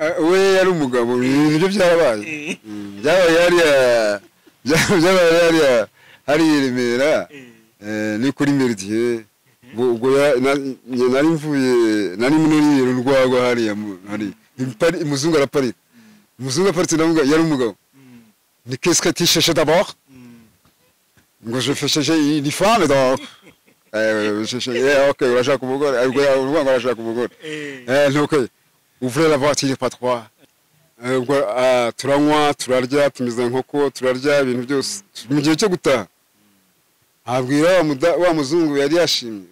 We yari umugabo, ibyo byarabaye. Byabaye hariya, byabaye hariya hari i Remera, ni kuri Méridien. Ubwo nari mvuye, nari muri urwagwa hariya hari umuzungu araparika. Umuzungu aparitse, ndavuga yari umugabo. Ni qu'est-ce que tu cherches d'abord? Ngo je fais chercher une femme, donc. Ok, urashaka umugore, ubwo ngo arashaka umugore. Ok. Ouvrez la voiture, pas trois. Ubwo turanywa, turarya, tumiza inkoko, turarya ibintu byose. Mu gihe cyo gutaha abwira wa muzungu yari yashimye,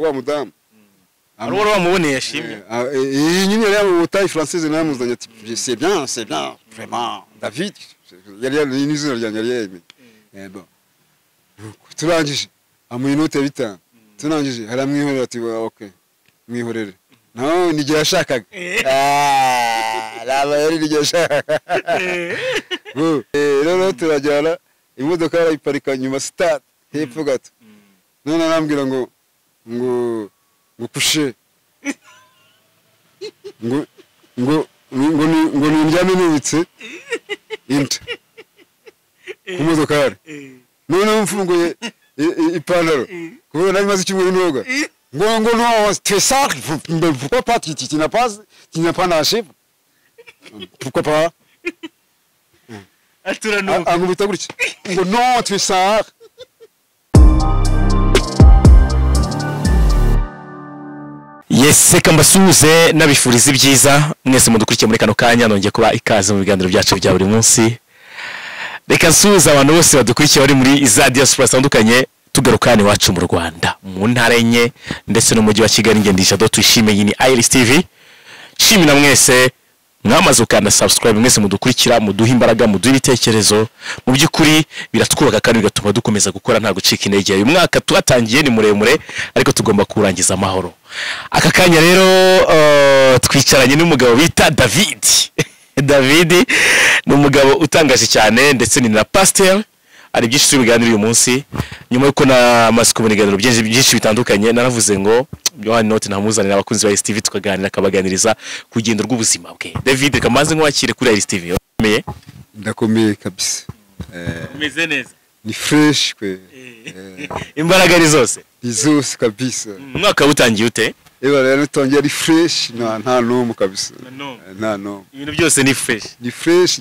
wa mudamu. Wari wamuboneye yashimye? Iyi nyine yari yamutaye française, namuzanye ati c'est bien, c'est bien, vraiment David yari yari n'izina ryanjye yari yemeye. Bon, turangije amuha inote ya 5, turangije haramwihorera ati ok, mwihorere. No, ni igihe yashakaga. Ntabwo yari igihe yashakaga. Rero turajyana, imodoka arayiparika nyuma sitade hepfo gato. None arambwira ngo kushe, ngo nindyame nubitse inda ku modokari. Noneho mfunguye ipantaro kubera nari maze icyumweru noga, ngo non, tu es sale, mais pourquoi pas, tu n'as pas nagé, pourquoi pas? Aturanuka. Ankubita gutya ngo non, tu es sale. Yes, reka mbasuhuze nabifuriza ibyiza mwese mudukurikiye muri kano kanya. Nongeye kuba ikaze mu biganiro byacu bya buri munsi. Reka nsuhuze abantu bose badukurikiye bari muri za diaspora zitandukanye. Tugaruka hano iwacu mu Rwanda, mu ntara enye ndetse n'umujyi wa Kigali. Ngendisha do tuyishime, iyi ni Iris TV. Shimira mwese mwamaze gukanda subscribe, mwese mudukurikira, muduha imbaraga, muduha ibitekerezo. Mu by'ukuri biratwubaka kandi bigatuma dukomeza gukora nta gucika intege. Uyu mwaka tuhatangiye ni muremure, ariko tugomba kuwurangiza amahoro. Aka kanya rero twicaranye n'umugabo bita David. David ni umugabo utangaje cyane, ndetse ni na pasteur. Hari byinshi turi buganire uyu munsi. Nyuma y'uko namaze kubona ibiganiro byinshi byinshi bitandukanye, naravuze ngo why not ntamuzanira abakunzi ba STV, tukaganira, akabaganiriza ku rugendo rw'ubuzima bwe. David, reka mbanze nkwakire kuri STV. Urakomeye? Ndakomeye kabisa. Umeze neza? Ni fresh kwe. Imbaraga ni zose? Ni zose kabisa. Umwaka wutangiye ute? Eba rero utangiye ari fresh, nta n'umwe kabisa, nta n'umwe. Ibintu byose ni fresh? Ni fresh,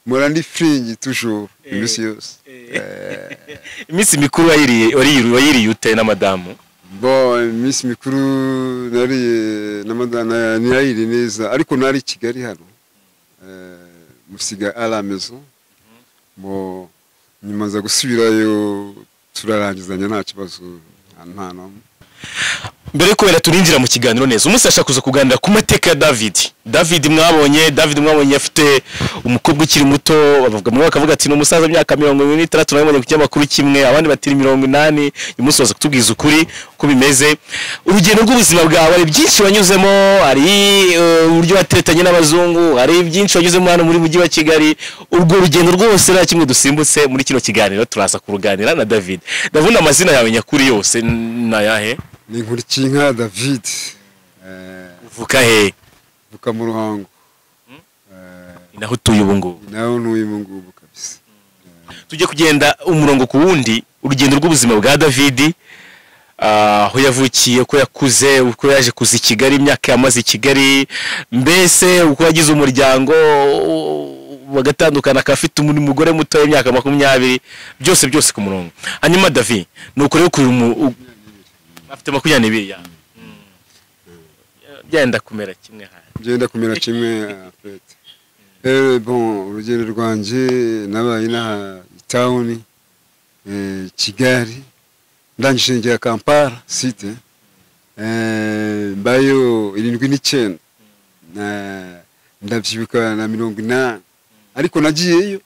mpora ndi fringi toujours iminsi yose. Iminsi mikuru wayiriye ute na madamu? Bon, iminsi mikuru nariye na madamu nayiriye neza, ariko nari i Kigali hano, musiga à la maison. Bon, nyuma nza gusubirayo, turarangizanya nta kibazo, nta n'umwe. Mbere kubera turinjira mu kiganiro neza, umunsi ashaka kuza kuganira ku mateka ya David. David mwabonye afite umukobwa ukiri muto. Bavuga, mwe bakavuga ati ni umusaza w'imyaka 46, nabonye ku kinyamakuru kimwe, abandi bati 80. Uyu munsi baza kutubwiza ukuri uko bimeze. Urugendo rw'ubuzima bwawe, hari byinshi wanyuzemo, hari uburyo wateretanye n'abazungu, hari byinshi wanyuzemo hano muri mujyi wa Kigali. Urwo rugendo rwose nta kimwe dusimbutse muri kino kiganiro, turaza kuruganira na David. Ndabona amazina yawe nyakuri yose ni ayahe? Ni Nkulikinka David. Uvuka he? Mvuka mu Ruhango. Ni naho utuye ubu ngubu? Naho ntuye ubu ngubu kabisa. Tujye kugenda umurongo ku wundi, urugendo rw'ubuzima bwa David, aho yavukiye, uko yakuze, uko yaje kuza i Kigali, imyaka yamaze i Kigali, mbese uko yagize umuryango bagatandukana, akaba afite umugore muto w'imyaka 20, byose byose ku murongo. Hanyuma David, ni uko rero kuri afite 22 ya byenda kumera kimwe hano. Byenda kumera kimwe en fait. Bon, urugendo rwanjye, nabaye inaha town, Kigali, ndangije ngera Kampala city, mbayo 79, ndabyibuka na 80, ariko nagiyeyo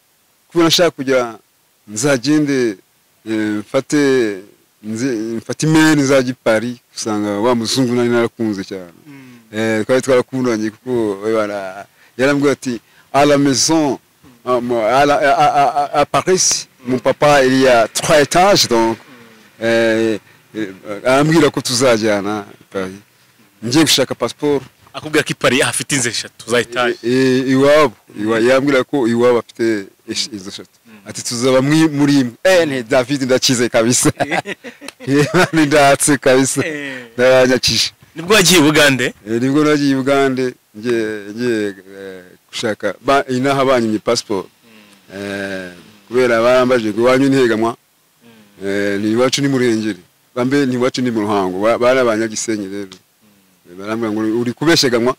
kubera nshaka kugira nzagende, mfate imeri nzajya i Paris usanga wa muzungu nari narakunze cyane. Twari twarakundanye kuko yarambwiye ati à la maison, à, la, à, à, à Paris, mon papa, il y a trois étages, donc arambwira ko tuzajyana i Paris. Ngiye gushaka passport. Akubwira ko i Paris afite inzu eshatu za etaje. Iwabo yambwira ko iwabo afite inzu eshatu. Ati tuzaba muri imwe. Nti David ndakize kabisa. Ni ndatse kabisa. Ndanyakije. Nibwo wagiye Bugande? Nibwo nagiye Bugande ngiye gushaka inaha banyimye passport. Kubera barambaje ngo iwanyu ntihegamwa. Ni iwacu ni Murengeri. Bambe ni iwacu ni mu Ruhango. Bari abanyagisenyi rero. Barambwira ngo uri kubeshegamwa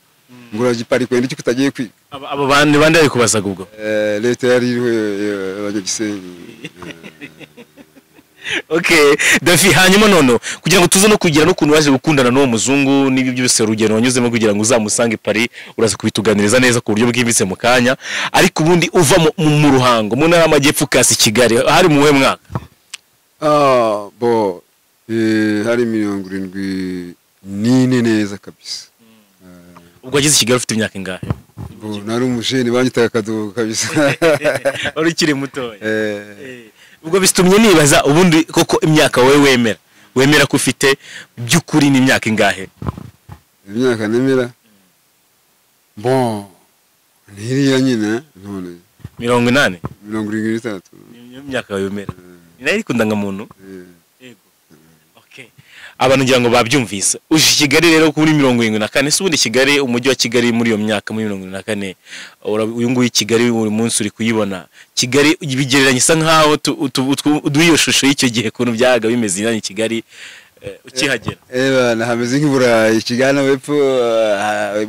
ngo uragipari kwenda icyo kutagiye kwiga. Abo bandi bandi ari kubazaga ubwo. Leta yari iriho abanyagisenyi. Okay, Davi, hanyuma nono kugira ngo tuze no kugira no kuntu waje gukundana n'uwo muzungu n'ibyo byose urugendo wanyuzemo kugira ngo uzamusange Paris, uraza kubituganiriza neza ku buryo bwimbitse mu kanya. Ariko ubundi uva mu Ruhango mu ntara y'Amajyepfo kasi Kigali hari mu mwaka? Bo hari 74 neza kabisa. Ubwo wageze Kigali ufite imyaka ingahe? Bo nari umujene banyitaga kadogo kabisa. Wari ukiri mutoya. Ubwo bitumye nibaza ubundi koko imyaka wowe wemera ko ufite by'ukuri ni imyaka ingahe? Imyaka nemera bon ntiriya nyine none 80 73 niyo myaka wemera. Ni nayo ikundangamuntu. Yego. Okay. Abantu ngira ngo babyumvise. Uje Kigali rero kuri 74, se ubundi Kigali, umujyi wa Kigali muri iyo myaka muri 74, uyu nguyu Kigali buri munsi uri kuyibona. Kigali bigereranye isa nkaho uduha iyo shusho y'icyo gihe kuntu byaga bimeze inani Kigali ukihagera. Bana hameze nk'iburayi Kigali wepfo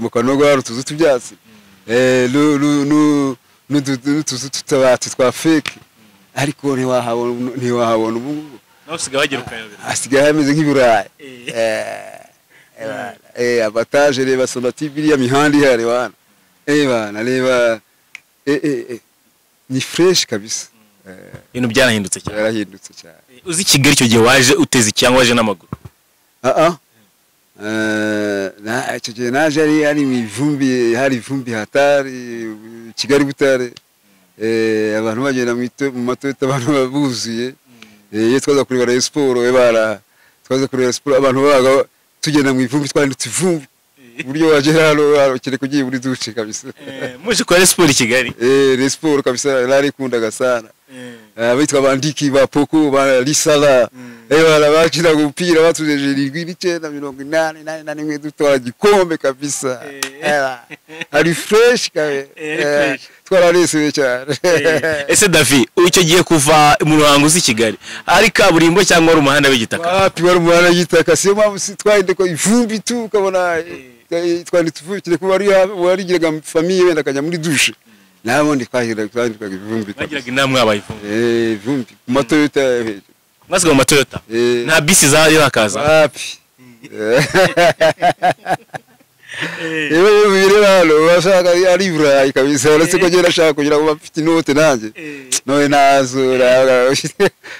mu Kanogo hari utuzu tubyatsi. N'utuzu tutabati twa fake. Ariko ntiwahabona ubu. Naho usigaye wagera ukayobera. Asigaye hameze nk'iburayi. Abataje reba Sonatube iriya mihanda ihari wana. Bana reba ni fresh kabisa. Ibintu byarahindutse cyane. Byarahindutse cyane. Uzi Kigali icyo gihe waje uteze cyangwa waje n'amaguru? Icyo gihe naje ari ivumbi, hari ivumbi hatari Kigali Butare. Abantu bagenda mu matoyota abantu buzuye. Iyo twaza kureba Rayon Sport twaza kureba Sport abantu babaga tugenda mu ivumbi twanditse ivumbi buryo wagera hano kereka ugiye muri duce kabisa. Muje kwa Rayon Sport i Kigali? Rayon Sport kabisa narikundaga sana. Abitwa bandiki ba Poko ba Lisala bakina umupira batujeje 79 81 dutwara gikombe kabisa. Ari fresh kabe. Twararesewe cyane. Ese Davi, icyo giye kuva mu Ruhango uzi Kigali ari kaburimbo cyangwa ari umuhanda w'igitaka? Wapi, wari umuhanda w'igitaka. Siyo mpamvu twahinde ko ivumbi tu ukabona twanditse ivumbi kereka warigiraga famille wenda akajya muri douche. Nabundi twahiraga ivumbi. Bagiraga inama abaye ivumbi. Ivumbi ku matoyota. Mwasiga mu matoyota. Nta bisi zari hakaza. Wapi. Yewe bireba hano bashaka ari iburayi kabisa. Uretse ko ngera ashaka kugira ngo bafite inote nanjye. None nazura.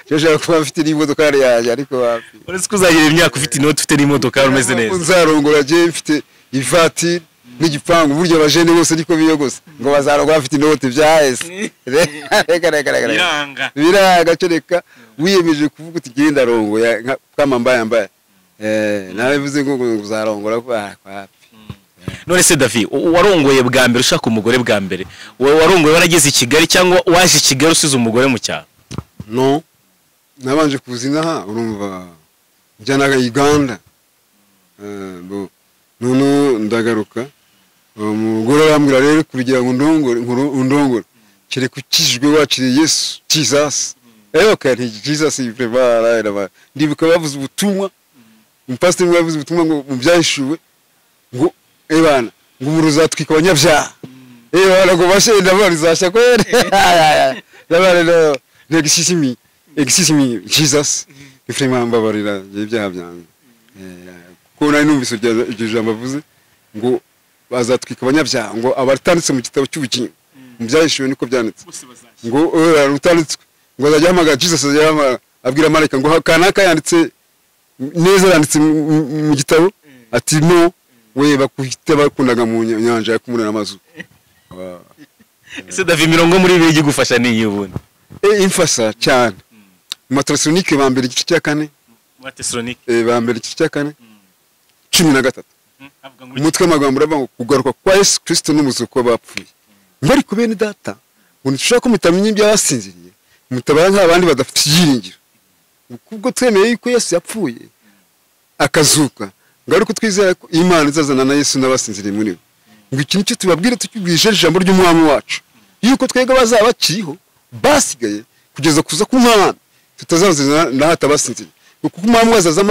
Shaka kuba mfite n'imodoka yanjye ariko wapi. Uretse ko uzagira imyaka ufite inote ufite n'imodoka umeze neza. Nzarongora je mfite ivatiri n'igipangu buryo abajene bose niko biyogose ngo bazarongora bafite inote byahese. Reka biranga. Biranga kereka wiyemeje kuvuga uti genda rongoya kama mbaya mbaya. Nawe bivuze ngo uzarongora kwa. None se Davi, warongoye bwa mbere ushaka umugore bwa mbere, warongoye warageze i Kigali cyangwa waje i Kigali usize umugore mu cyaro? No, nabanje kuza inaha urumva njyanaga Uganda. None ndagaruka umugore arambwira rero kugira ngo ndongore kereka ukijwe wakiriye Yesu Jesus. Okay, Jesus iprepara ndibuka bavuze ubutumwa, umupasiteri yavuze ubutumwa ngo mu byashuwe ngo ebana ngo umuruzatwika abanyabyaha. Ebana ngo bashenda barizasha kwere. Labana no excuse me Jesus ifrema mbabarira ibyaha byanjye. Kuko nari numvise iryo jambo avuze ngo bazatwika abanyabyaha ngo abatanditse mu gitabo cy'ubugingo mu byashuwe niko byanditse ngo utanditswe ngo azajya ahamagara Jesus azajya abwira marayika ngo kanaka yanditse neza yanditse mu gitabo ati no we bakuhita bakundaga mu nyanja yakumurana amazu. Ese Davi mirongo muri bibiri igufasha ni ubundi? Imfasha cyane. Mu Tesalonike ba mbere igice cya 4. Mu Tesalonike ba mbere igice cya 4 13. Umutwe w'amagambo uravuga ngo kugaruka kwa Yesu Kristo n'umuzuko w'abapfuye. Ngo ariko bene data, ngo ntidushobora ko mutamenya iby'abasinziriye, mutabara nk'abandi badafite ibyiringiro. Kubwo twemeye yuko Yesu yapfuye akazuka, ngo ariko twizera ko Imana izazana na Yesu n'abasinziriye muri we. Ngo iki nicyo tubabwire tukibwije ijambo ry'umwami wacu, yuko twebwe abazaba bakiriho basigaye kugeza kuza k'umwami tutazazana na hato abasinziriye. Kuko umwami azaza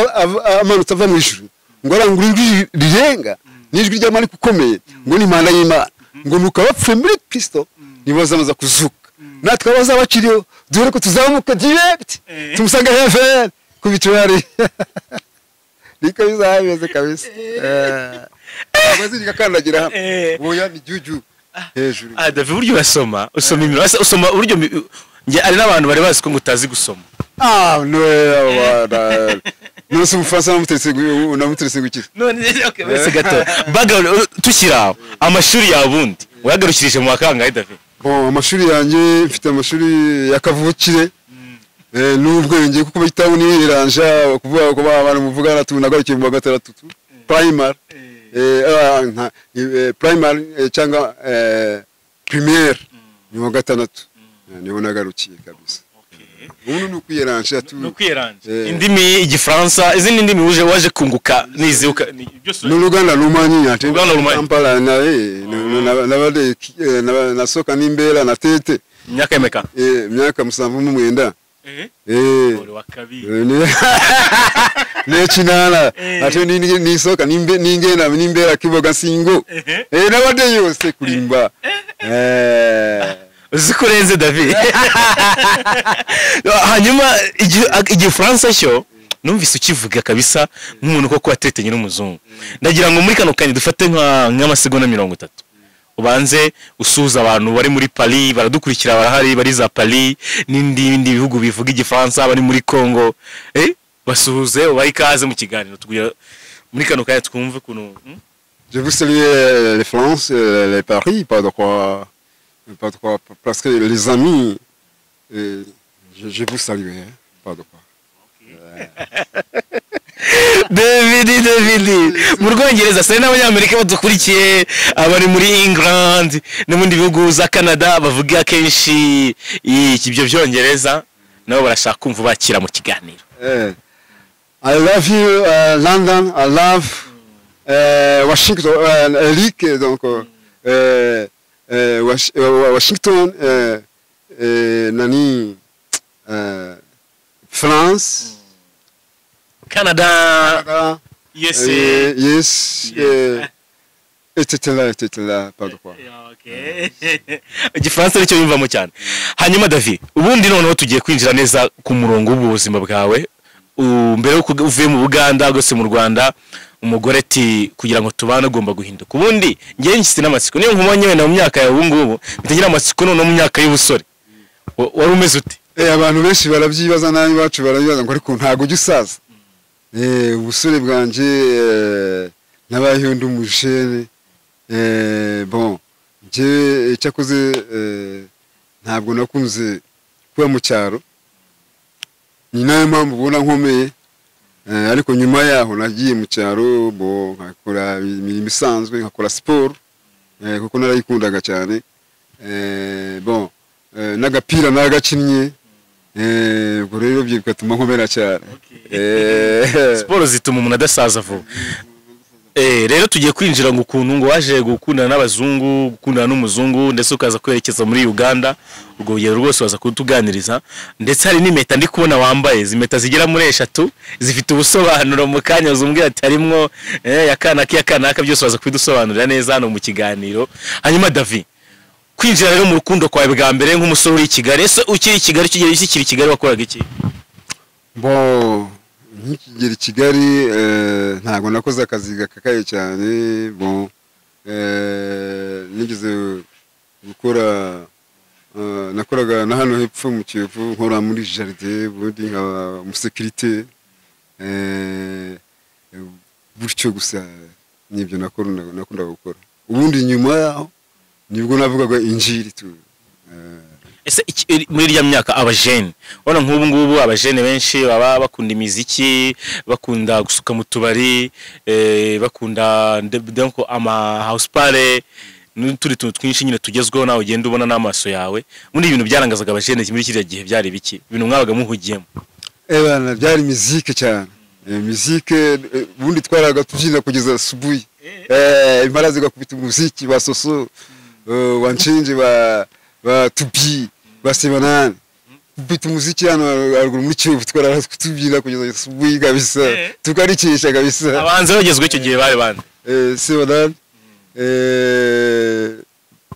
amanutse ava mu ijuru, ngo arangurure ijwi rirenga n'ijwi ry'amarayika ukomeye, ngo ni impanda y'Imana, ngo nuko abapfuye muri Kristo nibo bazamaza kuzuka, natwe abazaba bakiriho dore ko tuzamuka direct tumusange heaven ku bicu hari. Niko bizaba bimeze kabisa. Abazirika kandagira hano, oya ni juju hejuru. Ah, David, uburyo urasoma, usoma imirongo, usoma uburyo nge ari n'abantu bari bazi ko ngo utazi gusoma. Ah, no, none se umufaransa namuteretse gukira. None okay, wese gato baga tushyira amashuri ya bundi wayagarukirije mu wakangahe, David? Bon, amashuri yanjye, mfite amashuri ya kavukire n'ubwenge, kuko bitaho niranja kuvuga ko abantu muvugana tunagarukiye mu wa gatandatu primary, primary cyangwa primaire ni wa gatandatu, niho nagarukiye kabisa. Ubu ni ukwiyeranja tu. Ni ukwiyeranja. Indimi, igifaransa, izindi ndimi uje waje kunguka niziuka byose? N'Oluganda lumanyi ate Kampala naye nabade nasoka nimbeera na tete. Myaka emeka? Myaka 79. Uri wa kabiri. N'ekinana ate nisoka ningenda nimbeera Kiboga Nsingo. Nabadde yose kulimba. Uzi ko urenze, David. Hanyuma igifaransa cyo numvise ukivuga kabisa nk'umuntu koko watetenye n'umuzungu. Ndagira ngo muri kano kanya dufate nk'amasegonda 30, ubanze usuhuza abantu bari muri Paris baradukurikira, barahari bari za Paris n'indi bihugu bivuga igifaransa, bari muri Congo, basuhuze ubahe ikaze mu kiganiro tugira muri kano kanya twumve ukuntu. Je vous salue les France, les Paris, pas de quoi, pas de quoi, parce que les amis, je vous salue, hein, pas de quoi. David, David, mu Rwongereza se n'abanyamerika badukurikiye, abari muri England no mu bihugu za Canada bavuga kenshi ibyo byongereza, nabo barashaka kumva bakira mu kiganiro. I love you, London, I love Washington, Eric, donc Washington, nani, France, Canada, Canada, yes, yes, etc., etc., pas de quoi. Igifaransa nicyo yumvamo cyane. Hanyuma David, ubundi noneho tugiye kwinjira neza ku murongo w'ubuzima bwawe. Mbere yuko uvuye mu Buganda gose mu Rwanda, umugore ati kugira ngo tubane ugomba guhinduka. Ubundi ngiye nshyize n'amatsiko, niyo nkumanye wenda mu myaka yawe ubu ngubu bitagira amatsiko, none mu myaka y'ubusore wari umeze ute? Abantu benshi barabyibaza, nabi bacu barabibaza ngo ariko ntago ujya usaza. Ubusore bwanje nabayeho ndi umujene. Bon, njye icyakoze ntabwo nakunze kuba mu cyaro, ni nayo mpamvu ubona nkomeye. Ariko nyuma yaho nagiye mu cyaro, bo nkakora imirimo isanzwe, nkakora siporo, kuko narayikundaga cyane. Bon, n'agapira nagakinnye, ubwo rero bigatuma nkomera cyane. Siporo zituma umuntu adasaza vuba. Rero tugiye kwinjira ngo ukuntu ngo waje gukundana n'abazungu, gukundana n'umuzungu, ndetse ukaza kwerekeza muri Uganda. Ubwo rugero rwose waza kutuganiriza, ndetse hari n'impeta ndi kubona wambaye, izi mpeta zigera muri 3 zifite ubusobanuro mu kanya uzumbwira ati harimwo ya kanaka ya kanaka, byose waza kubidusobanurira neza hano mu kiganiro. Hanyuma David, kwinjira rero mu rukundo kwawe bwa mbere nk'umusore uri i Kigali, ese ukiri i Kigali, ukiri i Kigali wakoraga iki? Bon, nkikigera i Kigali ntabwo nakoze akazi gakakaye cyane. Bon, nigeze gukora, nakoraga na hano hepfo mu Kiyovu, nkora muri jardin, ubundi nkaba umusekirite, gutyo gusa nibyo nakundaga gukora. Ubundi nyuma yaho nibwo navugaga injiri tu. Ese muri iriya myaka abajene, ubona nk'ubu ngubu abajene benshi baba bakunda imiziki, bakunda gusuka mu tubari, bakunda donc ama house party n'utundi tuntu twinshi nyine tugezweho nawe ugenda ubona n'amaso yawe. Muri ibintu byarangazaga abajene muri kiriya gihe byari biki, ibintu mwabaga muhugiyemo? Ebana, byari muzike cyane. Muzike, ubundi twaraga tubyina kugeza subuhi. Impara zigakubita umuziki wa Soso, wa Nshinje, ba Tubi, ba Sebanani, kubita umuziki hano haruguru muri Kivu, twaraga tubyina kugeza subuhi kabisa, tukarikisha kabisa. Abahanzi bagezweho icyo gihe bari bande? Sebanani,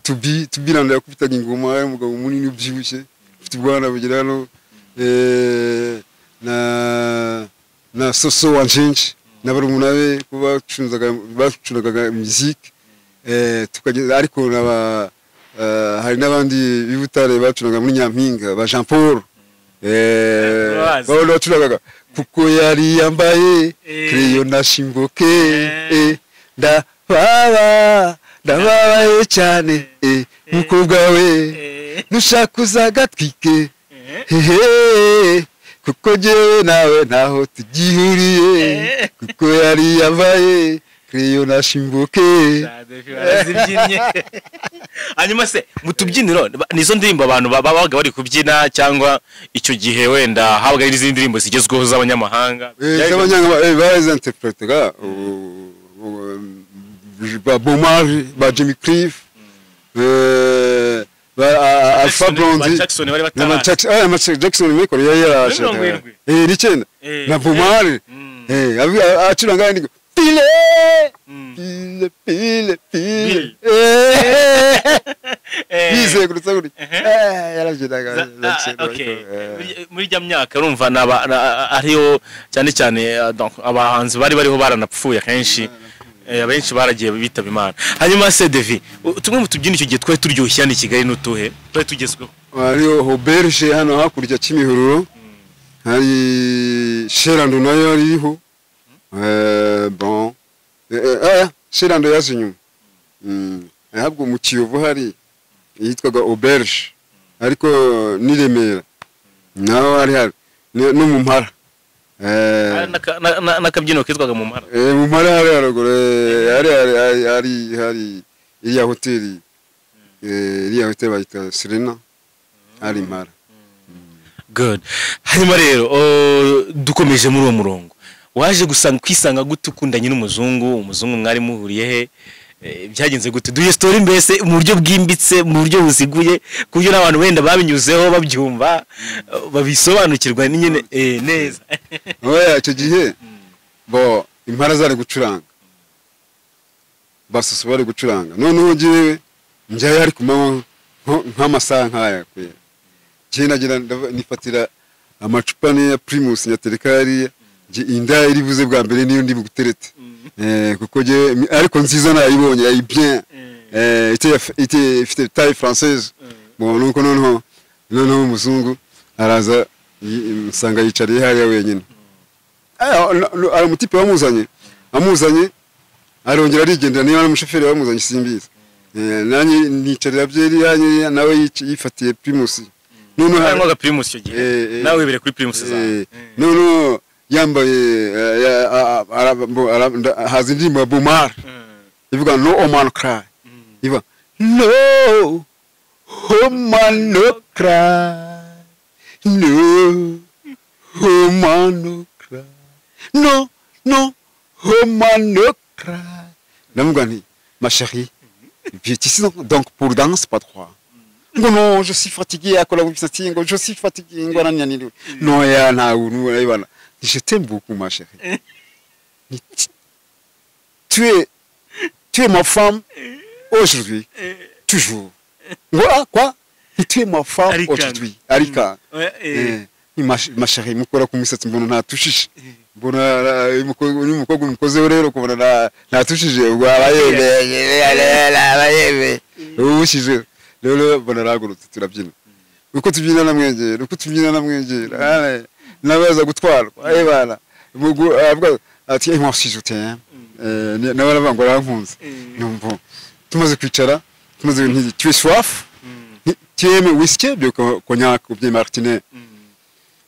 Tubi. Tubi nando yakubitaga ingoma, ari umugabo munini ubyibushye ufite ubwana bugera hano, na Soso wa Nshinje na barumuna be, kuba bacungaga muziki, tukageza. Ariko naba hari n'abandi b'Ibutare bacungaga muri Nyampinga, ba Jean Paul, Urabazi. Babona bacungaga kuko yari yambaye crayon na shimboke, ndababa ndababaye cyane, mukobwa we, nushaka uzagatwike hehe, kuko jyewe nawe ntaho tugihuriye, kuko yari yambaye crayon na shimboke. Barazibyinnye. Hanyuma se mu tubyiniro nizo ndirimbo abantu babaga bari kubyina, cyangwa icyo gihe wenda habaga hari n'izindi ndirimbo zigezweho z'abanyamahanga? Z'abanyamahanga barazinterpretaga, ba Bob Marley, ba Jimmy Cliff, ba Alpha Jackson- ba Blondy Jackson bari na ba bataraza. Jackson, Jackson Michael yari yaraje. 70. 90. Na Bob Marley, acuranga ndi pile, pile pile pile. Bill. Yizengurutsa gutya. Yarabyinaga Jackson Okay. Michael. Muri ijya myaka urumva ariyo cyane cyane, donc abahanzi bari bariho baranapfuye akenshi. Abenshi baragiye bitaba Imana. Hanyuma se Devi, tumwe mu tubyino icyo gihe twari turyoshye hano i Kigali n'utuhe twari tugezweho? Hariho auberge hano hakurya Kimihururo, hari Sherando nayo yariho. Bon, Sherando yaje inyuma. Ahubwo mu Kiyovu hari yitwaga auberge, ariko n'i Remera naho hari no mu Mpara. Hari n'akabyiniro kitwaga mu Mpara. Mu Mpara hari haruguru, hari iriya hoteli, iriya hoteli bayita Serena, hari Impara. Good. Hanyuma rero, dukomeje muri uwo murongo, waje gusanga kwisanga gute ukundanye n'umuzungu? Umuzungu mwari muhuriye he? Byagenze gute? Duhe story mbese mu buryo bwimbitse, mu buryo buziguye, ku buryo n'abantu wenda babinyuzeho babyumva, babisobanukirwa nyine neza. Oya, icyo gihe bo Impara zari gucuranga, Basusu bari gucuranga, noneho njyewe njyayo ari ku manywa nk'amasaha nk'aya kwera. Njye nagira nifatira amacupa ane ya Primus nyatereka hariya, njye inda iri buze bwa mbere niyo ndi buguterete. Kuko njye ariko nziza nayibonye ayi bien, était ifite taille française. Bon, nuko noneho umuzungu araza, nsanga yicariye hariya wenyine. Hari umutipe wamuzanye, amuzanye arongera arigendera, niba ari umushoferi wamuzanye simbizi. Nanjye nicarira byeri yanjye, nawe yifatiye Primus. Noneho Harimo Primus icyo gihe? Nawe wibere kuri Primus zawe? Noneho yambaye, haza indirimbo ya Bob Marley ivuga "No Woman Cry", ivuga "No woman no cry, no woman no cry, no no woman no cry". Ndavuga nti: "Ma chérie, viens ici donc pour danse pas droit." Ngo: "Non, je suis fatigué." Akora imisatsi ngo: "Je suis fatigué." Ngo aranyaniriwe. No ya nta urabibona. "Je t'aime beaucoup, ma chérie. Tu es ma femme aujourd'hui, toujours." Ngo: "Ah, quoi?" "Tu es ma femme Arikanga. aujourd'hui." Arikanga. Ni ma chérie, mukora ku misatsi mbona ntatushije, mbona n'umukobwa umukozeho rero kubona ntatushije, ubwo aba yemeye, aba yemeye ubushije. Rero mbona arahagurutse, turabyina. Uko tubyina namwegera, uko tubyina namwegera, nawe aza gutwarwa ayibana, avuga ati: "Eh, moi aussi je t'aime." Nawe aravuga ngo arankunze. Numva tumaze kwicara, tumaze nti: "Tu es soif?" Tu aimes whisky byo cognac ou bien martini?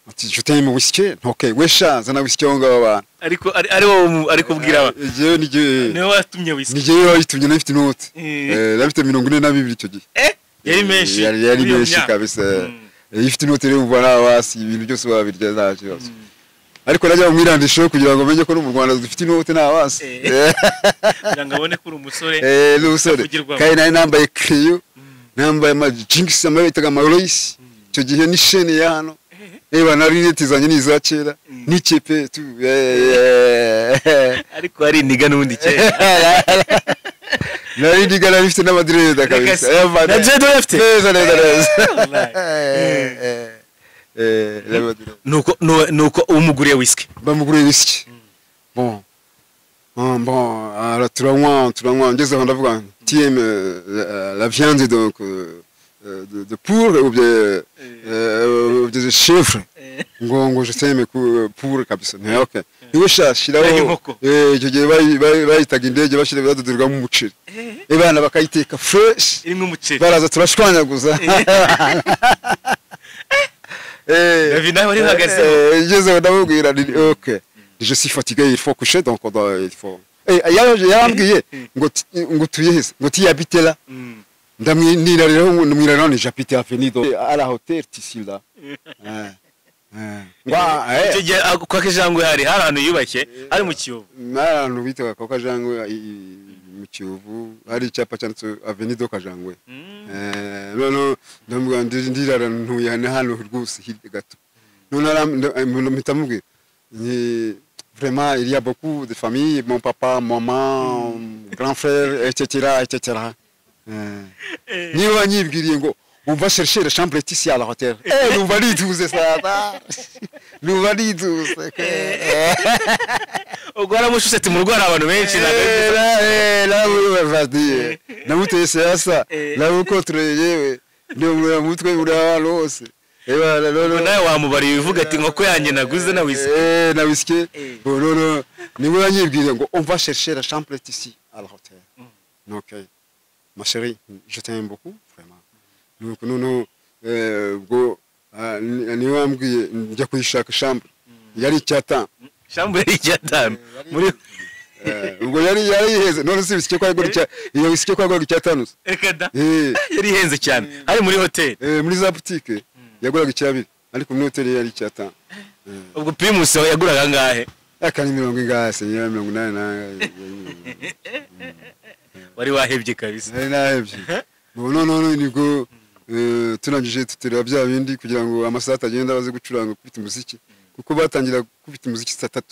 Ati je t'aime whisky. Ok, wesha zana whisky aho ngaho abantu. Ariko ari wowe ari kubwira aba? Jewe ni jewe. Niwe watumye whisky? Ni jewe wayitumye, nari mfite inoti. Nari mfite 42 icyo gihe. Yari menshi. Yari menshi kabisa. Iyo ufite inoti rero umva nta wasi, ibintu byose wabirya nta kibazo. Ariko najya mwirandisho kugira ngo menye ko no mu Rwanda dufite inote nta wasi. Kugira ngo abone ko uri umusore. N'umusore. Kandi nari nambaye crayon, nambaye ama jeans amabitaga ama Royce. Icyo gihe ni chaîne ya hano. Eba na rinete zanjye ni iza kera, n'ikipe tu. Ariko ari niga n'ubundi kera. Nari niga nari mfite n'amadireda kabisa. Na dread ufite? Neza neza neza. Nuko umuguriye whisky. Bamuguriye whisky. Bon. Bon, alors turanywa ngeze aho ndavuga tu aimes la viande donc de pour ou bien de chèvre. Ngo je t'aime pour kabisa. Ne okay. Niwe shashiraho icyo gihe bayitaga indege bashira badodorwamo umuceri. Ebana bakayiteka fresh irimo umuceri. Baraza turashwanyaguza. David nawe wari uhagaze. Ngeze ndamubwira nti okay. Je suis fatigué, il faut coucher donc il faut. Yarambwiye ngo tuye hese, ngo tu habites là. Ndamwirariraho ndamwirariraho ni j'habite avenue à la hôtel Tisila. Icyo gihe kwa Kajangwe hari ahantu yubashye ari mu Kiyovu. N'ahantu bitaga kwa Kajangwe mu Kiyovu hari icyapa cyanditse avenue do Kajangwe. None ndamubwira ndirara ntuye hano rwose hirya gato. None mpita mubwira ni vraiment il y a beaucoup de familles, mon papa, maman, grand frère, etc., etc. Niba nyibwiriye ngo on va chercher la chambre ici à la hôtel. Numva nituze sasa. Numva nituze. Ubwo waramushutse ati mu rugo hari abantu benshi. Namuteye namuteye sasa, namukontoreye yewe. Ni mutwe uri ahantu hose. Nawe wamubariye uvuga ati inkoko yanjye naguze na whisky. Na whisky. Bon, niwe yanyibwiriye ngo on va chercher la chambre ici à la hôtel. Ok. Ma chérie, je t'aime beaucoup vraiment. Nuko noneho ubwo niwe wambwiye njya kuyishaka chambre. Yari 5. Chambre yari 5. Muri ubwo yari iheze none si whisky ko yagura icya iyo whisky ko yagura 5. Reka da. Yari ihenze cyane. Hari muri hotel. Muri za boutique yaguraga 2 ariko muri hotel yari 5. Ubwo Primus yaguraga angahe? Aka ni 80 ingahe se, 80 na. Wari wahebye kabisa. Nari nahebye. None nibwo turangije tuterera bya bindi kugira ngo amasaha atagenda baze gucuranga kubita umuziki, kuko batangira kubita umuziki saa 3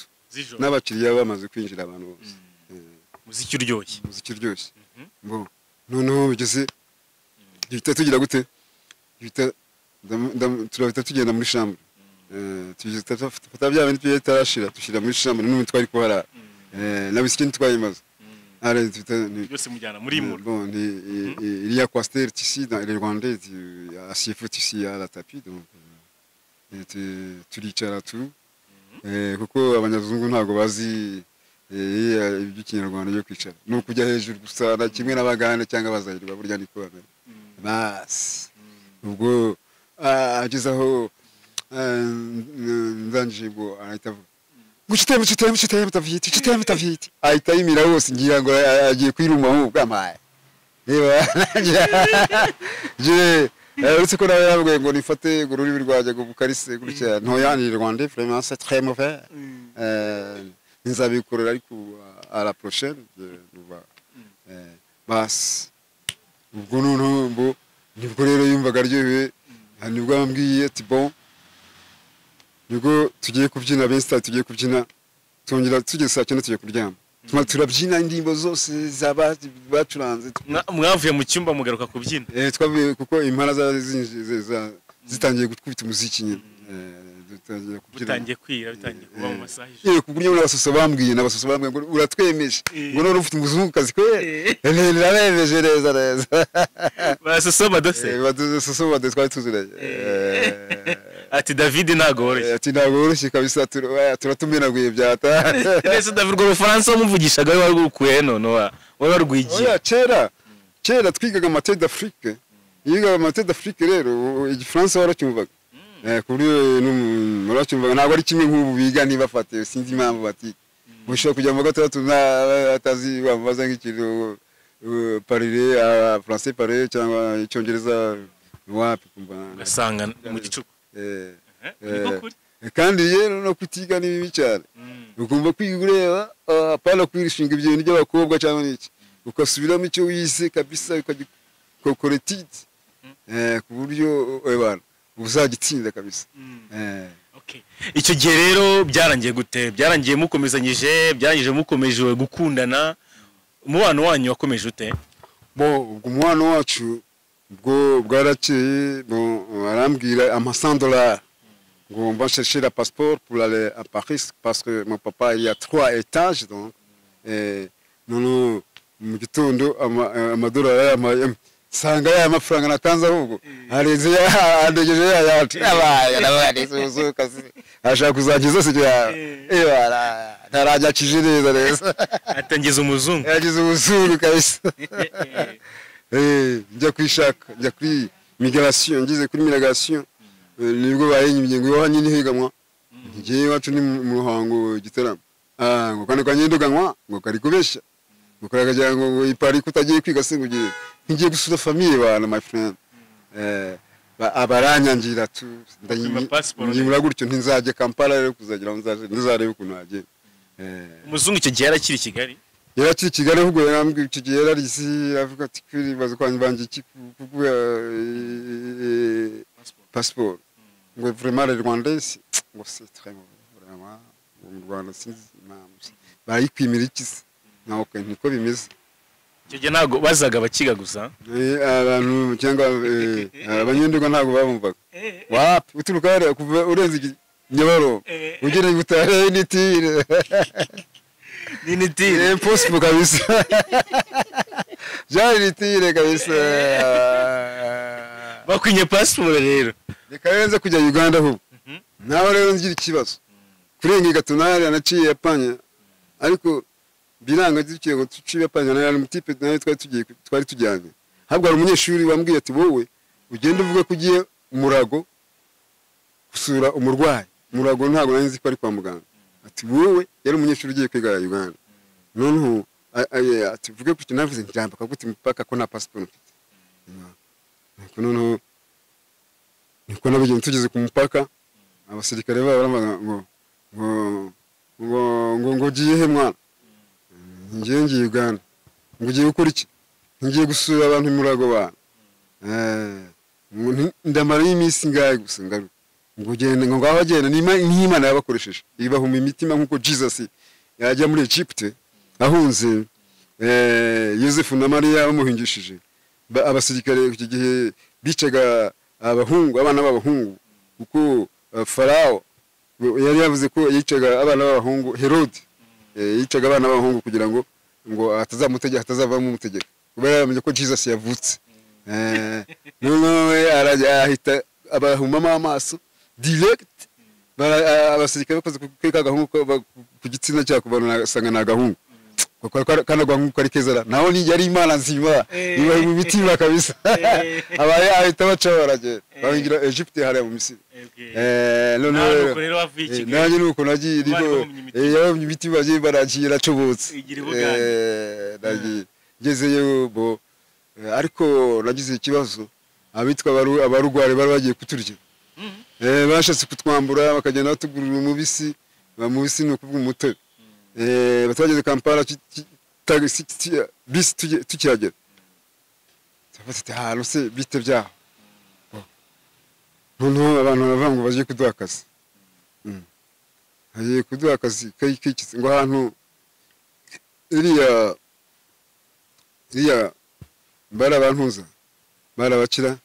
n'abakiriya bamaze kwinjira abantu bose. Umuziki uryoshye. Umuziki uryoshye. Bon, noneho bigeze duhita tugira gute? Duhita turahita tugenda muri chambre. Tufata bya bindi tutarashira dushyira muri chambre n'ubu twari kuhara. Na whisky ntitwayimaze. Allez, byose mujyana muri mura. Bon, il y a coaster ici dans les Rwandais assis foot ici à la tapis donc turicara tu. Kuko abanyazungu ntago bazi iby'ikinyarwanda byo kwicara. No kujya hejuru gusa na kimwe n'abagande cyangwa abazahirwa burya niko bamera. Bas. Ubwo ageze aho ndangije ubwo arahita avuga ngo chiteme chiteme chiteme taviti chiteme taviti, ahita yimira hose ngira ngo agiye kwiruma ahubwo amaye. Niba je uretse ko nawe yambwiye ngo nifate ururimi rwanjye ngo bukarise gutya ntoya ni Rwandais vraiment c'est très mauvais. Nzabikorera ariko à la prochaine bas. Ubwo noneho nibwo rero yumvaga aryohewe, nibwo yambwiye ati bon nibwo tugiye kubyina benshi tugiye kubyina tongera tugeze saa 9 tugiye kuryama. Turabyina indirimbo zose bacuranze. Mwavuye mu cyumba mugaruka kubyina? Twavuye kuko impara zitangiye gukubita umuziki nyine. Dutangiye kubyina. Bitangiye kwira, bitangiye kuba mu masaha y'ijoro. Ku buryo n'abasoso bambwiye ngo uratwemeje. Ngo none ufite umuzungukazi kwe. Narabemeje neza neza. Basoso badose. Basoso badose twari tuziranye. Ati David ntago woroshye. Ati ntago woroshye kabisa, turatumenaguye byata. Ese David urwo Rufaransa wamuvugishaga wari warukuye none wari warwigiye? Oya, kera twigaga amateka d'Afrique. Yigaga Amateur d'Afrique rero, igifaransa waracyumvaga. Ku buryo waracyumvaga, ntabwo ari kimwe nk'ubu biga ntibafate, sinzi impamvu bati ushobora kujya mu wa gatandatu atazi, wamubaza nk'ikintu parler français, parler cyangwa icyongereza, wapi, kumva Ugasanga mu gicuku. Niko kuri. Kandi rero no kutiga ni bibi cyane. Ugomba kwiga ureba, apana kwirishinga ibintu by'abakobwa cyangwa n'iki, ugasubiramo icyo wize kabisa, ukagikora étude ku buryo ebana uzagitsinda kabisa. Okay. Icyo gihe rero byarangiye gute? Byarangiye mukomezanyije? Byarangije mukomeje gukundana? Umubano wanyu wakomeje ute? Bon, ubwo umubano wacu ubwo bwarakeye. Bon, arambwira ama 100 $ ngo on va chercher la passeport pour aller à Paris parce que mon papa, il y a trois étages. Donc non, non, mu gitondo amadolari yampaye, nsanga ya mafaranga natanze ahubwo arenze, andegeje ya yandi, abaye nabaye suzuka ashaka kuzagiza se ya ntarajya neza neza. Atangiza umuzungu. Yagize ubuzungu kabisa. Njya kwishaka, njya kuri migration, ngeze kuri migration nibwo bayinyimye ngo iwanyu nihiganwa, ngiye iwacu ni mu Ruhango Gitarama. Ah, ngo kane kanyenduganwa, ngo kari kubeshya, ngo karakagira ngo ipari kutagiye kwiga se, ngo ugiye ngiye gusura famille bana, my friend. Abaranyangira tu Bakwima passport. Ndanyimura gutyo, ntinzajya Kampala rero kuzagira ngo nzaje nzarebe ukuntu hagenda. Umuzungu icyo gihe yarakiri i Kigali? Yarakiri i Kigali, ahubwo yarambwiye icyo gihe yararize, aravuga ati kwiribaza kwanjye banje iki kuguha passeport, ngo vraiment les Rwandais, ngo c'est très mauvais vraiment, ngo mu Rwanda sinzi impamvu barayikwimira iki se, nkaho niko bimeze. Icyo gihe ntabwo bazaga bakiga gusa? Abantu cyangwa abanyenduga ntabwo babumvaga, wapi, uturuka hariya kuva urenze Nyabarongo ugera i Butare n'itire. N'initire. Impossible kabisa, byari itire kabisa. Bakwinye pasiporo rero. Reka rero nze kujya Uganda ahubwo, naho rero ngira ikibazo kurenga i Gatuna hariya naciye yapanya, ariko biranga duciye ngo tuciye yapanya na mutipe nawe twari tugiye, twari tujyanye, ahubwo hari umunyeshuri wambwiye ati wowe ugende uvuge ko ugiye Murago gusura umurwayi. Murago ntabwo nari nzi ko ari kwa muganga. Ati wowe, yari umunyeshuri ugiye kwiga Uganda, noneho ati vuge ku kintu navuze njamba gute imipaka ko nta passport mfite? Nuko noneho niko nabigenze, tugeze ku mupaka abasirikare babo baravuga ngo ugiye he mwana? Ngiye Uganda. Ngo ugiye gukora iki? Ngiye gusura abantu i Murago bana. Ngo ndamara iminsi ingahe gusa ngaruka. Ngo genda, ngo ngaho agenda n'Imana yabakoresheje ibahuma imitima nk'uko Jesus yajya muri Egypte ahunze Yosefu na Mariya bamuhingishije. Abasirikare icyo gihe bicaga abahungu, abana b'abahungu, kuko Farao yari yavuze ko yicaga abana b'abahungu, Herode yicaga abana b'abahungu kugira ngo atazamutegeka, atazavamo umutegeka, kubera yamenye ko Jesus yavutse. Noneho we arajya ahita abahumamo amaso direct. Abasirikare bakoze kuri ka gahungu ku gitsina cyako, basanga ni agahungu. Kano gahungu kari keza ra, naho ni yari Imana nzima iba mu mitima kabisa. Abaye ahita baca baragenda bahingira Egypte hariya mu Misiri. Noneho Nawe rero nuko rero wavuye i Kigali. Nanjye nuko nagiye. Imana Niko ibahumye imitima. Yabahumye imitima, bagiye baragiye iracobotse. Igira i Bugande. Nagiye ngezeyo bo, ariko nagize ikibazo, abitwa abarugwari bari bagiye kuturya. Bashatse kutwambura, bakagenda batugurira umubisi, mubisi ni ukuvuga umutobe. Batwageze Kampala, tagisi bisi tukihagera turavuga tuti ahantu se bite byaho? Bo. Noneho abantu baravuga ngo bagiye kuduha akazi. Bagiye kuduha akazi k'iki ngo ahantu iriya bari abantuza bari abakira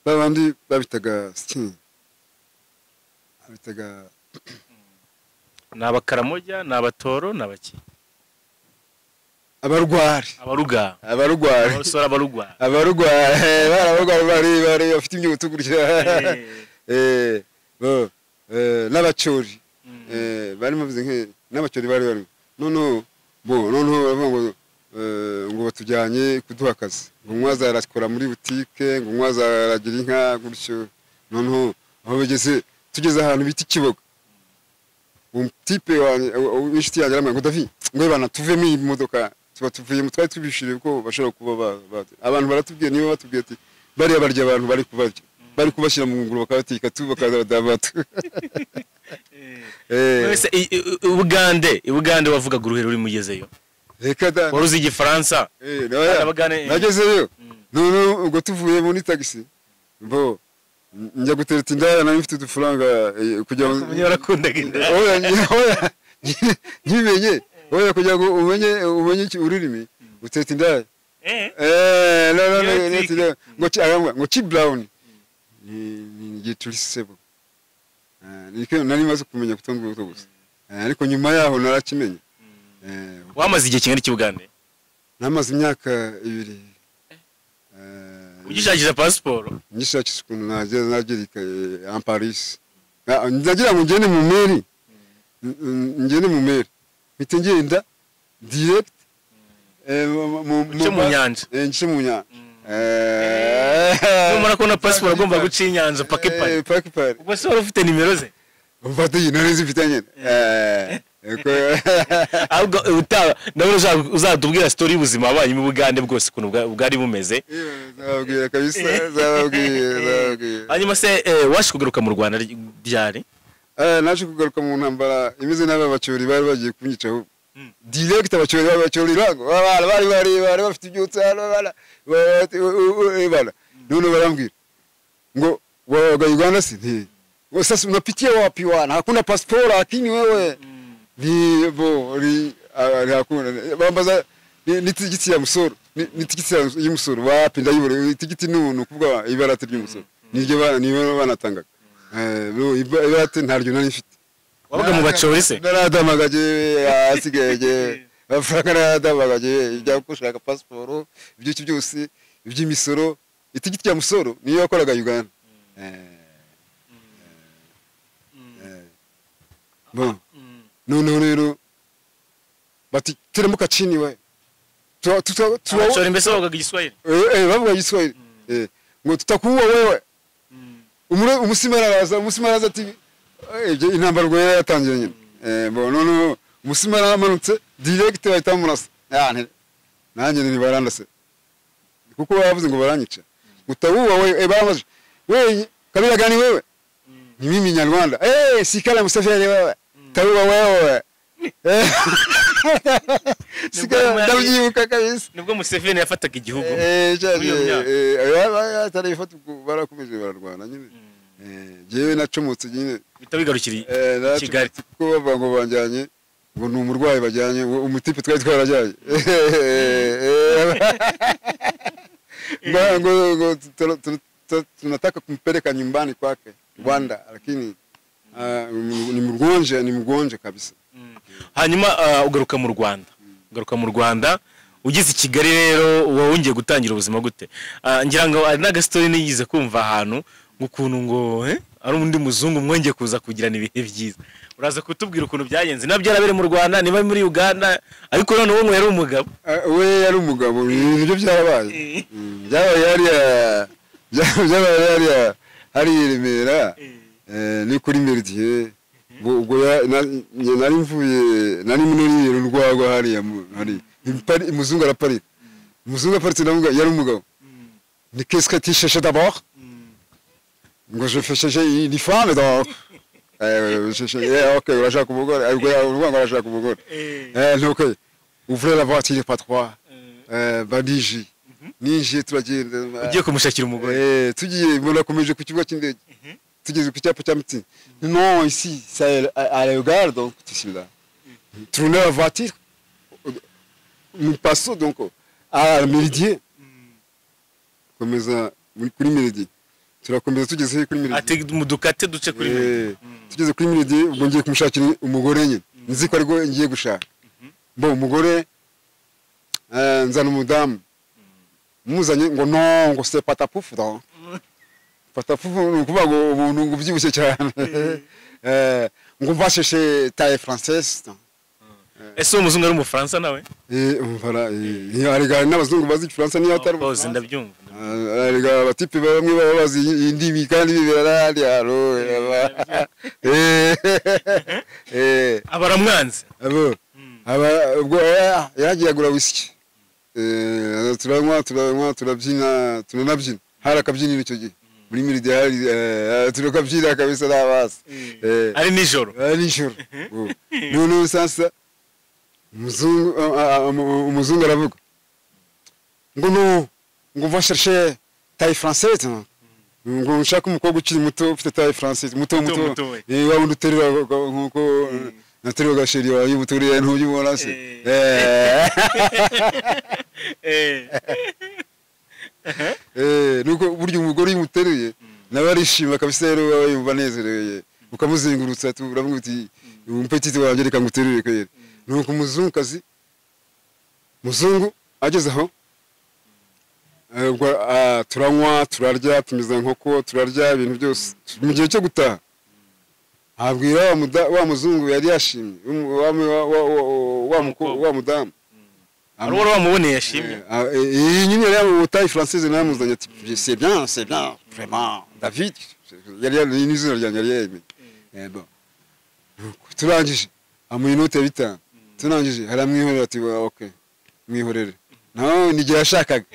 babandi babitaga skin, babitaga Ni abakaramoja, ni abatoro, ni abaki? Abarwari. Abaruga. Abarwari. Abasore abarugwa. Abarwari, bari abarwari, bari bafite imyuto gutya. Bo n'abacori bari bavuze nke n'abacori bari barimo. Noneho bo noneho baravuga ngo Ngo batujyanye kuduha akazi, ngo umwe azarakora muri butike, ngo umwe azaragira inka gutyo. Noneho aho bigeze, tugeze ahantu bita Ikiboga, umutipe w'inshuti yanjye aramubwira ngo: "David," ngo, "bana tuvemo iyi modoka." Tuba tuvuyemo, twari tubishiriye ko bashobora kuba abantu baratubwiye, niba batubwiye ati bariya barya abantu, bari kubarya, bari kubashyira mu ngunguru bakabateka tu bakabadabatu. Wese i Bugande wavugaga uruhe rurimi ugezeyo? Reka da. Wari uzi Igifaransa? Oya, Abagande. Nagezeyo none ubwo tuvuye muri tagisi, bo njya gutereta indaya, nari mfite udufaranga kugira ngo Umenye warakundaga inda. Oya, oya, nkimenye, oya, kugira ngo umenye ururimi utereta indaya. No, no, no. Niyo No, trick. No, ngo arambwira ngo chi brown ni gituri sebo. Niko nari maze kumenya kutonga gusa. Ariko nyuma yaho narakimenye. Wamaze igihe kingana iki i Bugande? Namaze imyaka 2. Ugishakisha pasiporo? Ngishakisha ukuntu nagera en Paris. Ndagira ngo ngende mu meri. Ngende mu meri. Mpite ngenda direct Uce mu nyanja. Nce mu nyanja. Numara kubona pasiporo agomba guca inyanja paka i Paris. Paka i Paris. Ubwo se wari ufite nimero ze? Mfate iyi nari zifite nyine. Ahubwo ubutaha ndabona uzatubwira story y'ubuzima wabaye mu Bugande bwose, ukuntu bwari bumeze. Nzababwira kabisa, nzababwira. Hanyuma se waje kugaruka mu Rwanda ryari? Naje kugaruka mu ntambara imeze nabi, abacyori bari bagiye kunyica ahubwo. Direct abacyori rango bari bafite ibyutsa hano bana. None barambwira ngo waga Uganda si nti ngo sasa unapitia wapi wana, hakuna passport, lakini wewe ni bo ri hakuna. Bambaza ni tigiti ya musoro, ni tigiti y'umusoro wapi, ndayibura itigiti. Ni ukuvuga ibarate ry'umusoro, niryo bana niyo banatangaga. Ibarate ntaryo nari mfite. Wabaga mu bacori se? Naradamagaje, asigaye amafaranga naradamagaje ibya gushaka pasiporo, ibyo byose iby'imisoro, itigiti ya musoro niyo yakoraga Uganda. Bon, noneho rero bati teremuka chini we. Abacori mbese bavugaga Igiswahili? Bavuga Igiswahili. Ngo tutakuua wewe. Umusimara araza, umusimara araza ati ibyo intambara ubwo yari yatangiye nyine. Bon, noneho umusimara aramanutse direct bahita bamurasa. Nanjye ntibarandase kuko bavuze ngo baranyica, utaua wewe. Bamaze wewe kabila gani wewe? Ni mimi Nyarwanda. Sikala Museveni wewe, taua wewe. Sikala, ndabyibuka kabisa. Nibwo Museveni yafataga igihugu. Cyane. Muri iyo myaka. Atarifata ubwo barakomeje bararwana nyine. Jewe nacomotse nyine. Bihita bigarukira i Naracomotse Kigali. Kuko bavuga ngo banjyanye, ngo ni umurwayi bajyanye, ngo umutipe twari twarajyanye, ngo tunataka kumpeleka nyumbani kwake Rwanda, lakini ni mgonjwa, ni mgonjwa kabisa. Hanyuma ugaruka mu Rwanda ugeze i Kigali rero, wongeye gutangira ubuzima gute? Ngira ngo hari n'agastori nigeze kumva ahantu ngo ukuntu ngo ari undi muzungu mwongeye kuza kugirana ibihe byiza. Uraza kutubwira ukuntu byagenze, niba byarabereye mu Rwanda, niba muri Uganda, ariko noneho ngo yari umugabo. We yari umugabo, ibyo byarabaye. Byabaye hariya, byabaye hariya hariya i Remera, ni kuri Méridien. Ubwo njye nari mvuye, nari muri urwagwa hariya hariya. Umuzungu araparika, umuzungu aparitse, ndavuga yari umugabo ni: "Qu'est-ce que tu cherches d'abord?" Ngo: "Je fais chercher une femme." Donc je cherche, ok, urashaka umugore. Ubwo uruvuga ngo arashaka umugore. Ok, ouvrez la voiture pas trois. Baniji ninjiye turagenda. Ugiye kumushakira umugore. Tugiye mbona akomeje ku kibuga cy'indege, tugeze ku cyapa cya Mutzig: "Non, ici c'est à la gare, donc ici là tournez la voiture, nous passons donc à Méridien." Komeza kuri Méridien, turakomeza tugeze kuri Méridien. Ati mudukate duce kuri Tugeze kuri Méridien, ubwo ngiye kumushakira umugore nyine, nzi ko ariko ngiye gushaka bo umugore. Nzana umudamu, muzanye ngo: "Non," ngo, "c'est patapouf." Donc patapouf ni ukuvuga ngo umuntu ngo ubyibushye cyane. Ngo: "Va chercher taille française." Ese uwo muzungu ari umufaransa nawe? Umfara arega n'abazungu bazi igifaransa niyo atari umufaransa. Ndabyumva. Arega abatipe bamwe baba bazi indimi kandi bibera hariya. Abaramwanze. Abo ubwo yagiye agura whisky. Turanywa turabyina, turanabyina. Hari akabyiniro icyo gihe muri Meridian hari turakabyina kabisa n'abasi. Ari nijoro. Ari nijoro. None sasa umuzungu aravuga ngo no ngo va chercher taille française, ngo nshaka umukobwa ukiri muto ufite taille française, muto wa wundi uterura nkuko naterura gasheri wawe y'ubuturiye ntubibona se. Nuko burya umugore umuteruye nawe arishima kabisa, rero yumva anezerewe, ukamuzengurutsa uravuga uti umpetiti wanjye reka nguterure kweri. Nuko umuzungukazi muzungu ageze aho turanywa turarya tumeze nkoko turarya ibintu byose. Mu gihe cyo gutaha abwira wa muzungu yari yashimye wa mudamu ari wari wamuboneye yashimye. Iyi nyine yari yamutaye française namuzanye ati c'est bien vraiment David yari yari n'izina ryanjye yari yemeye. Bon turangije amuha inote ya 5 turangije haramwihorera ati okay mwihorere. No ni gihe yashakaga.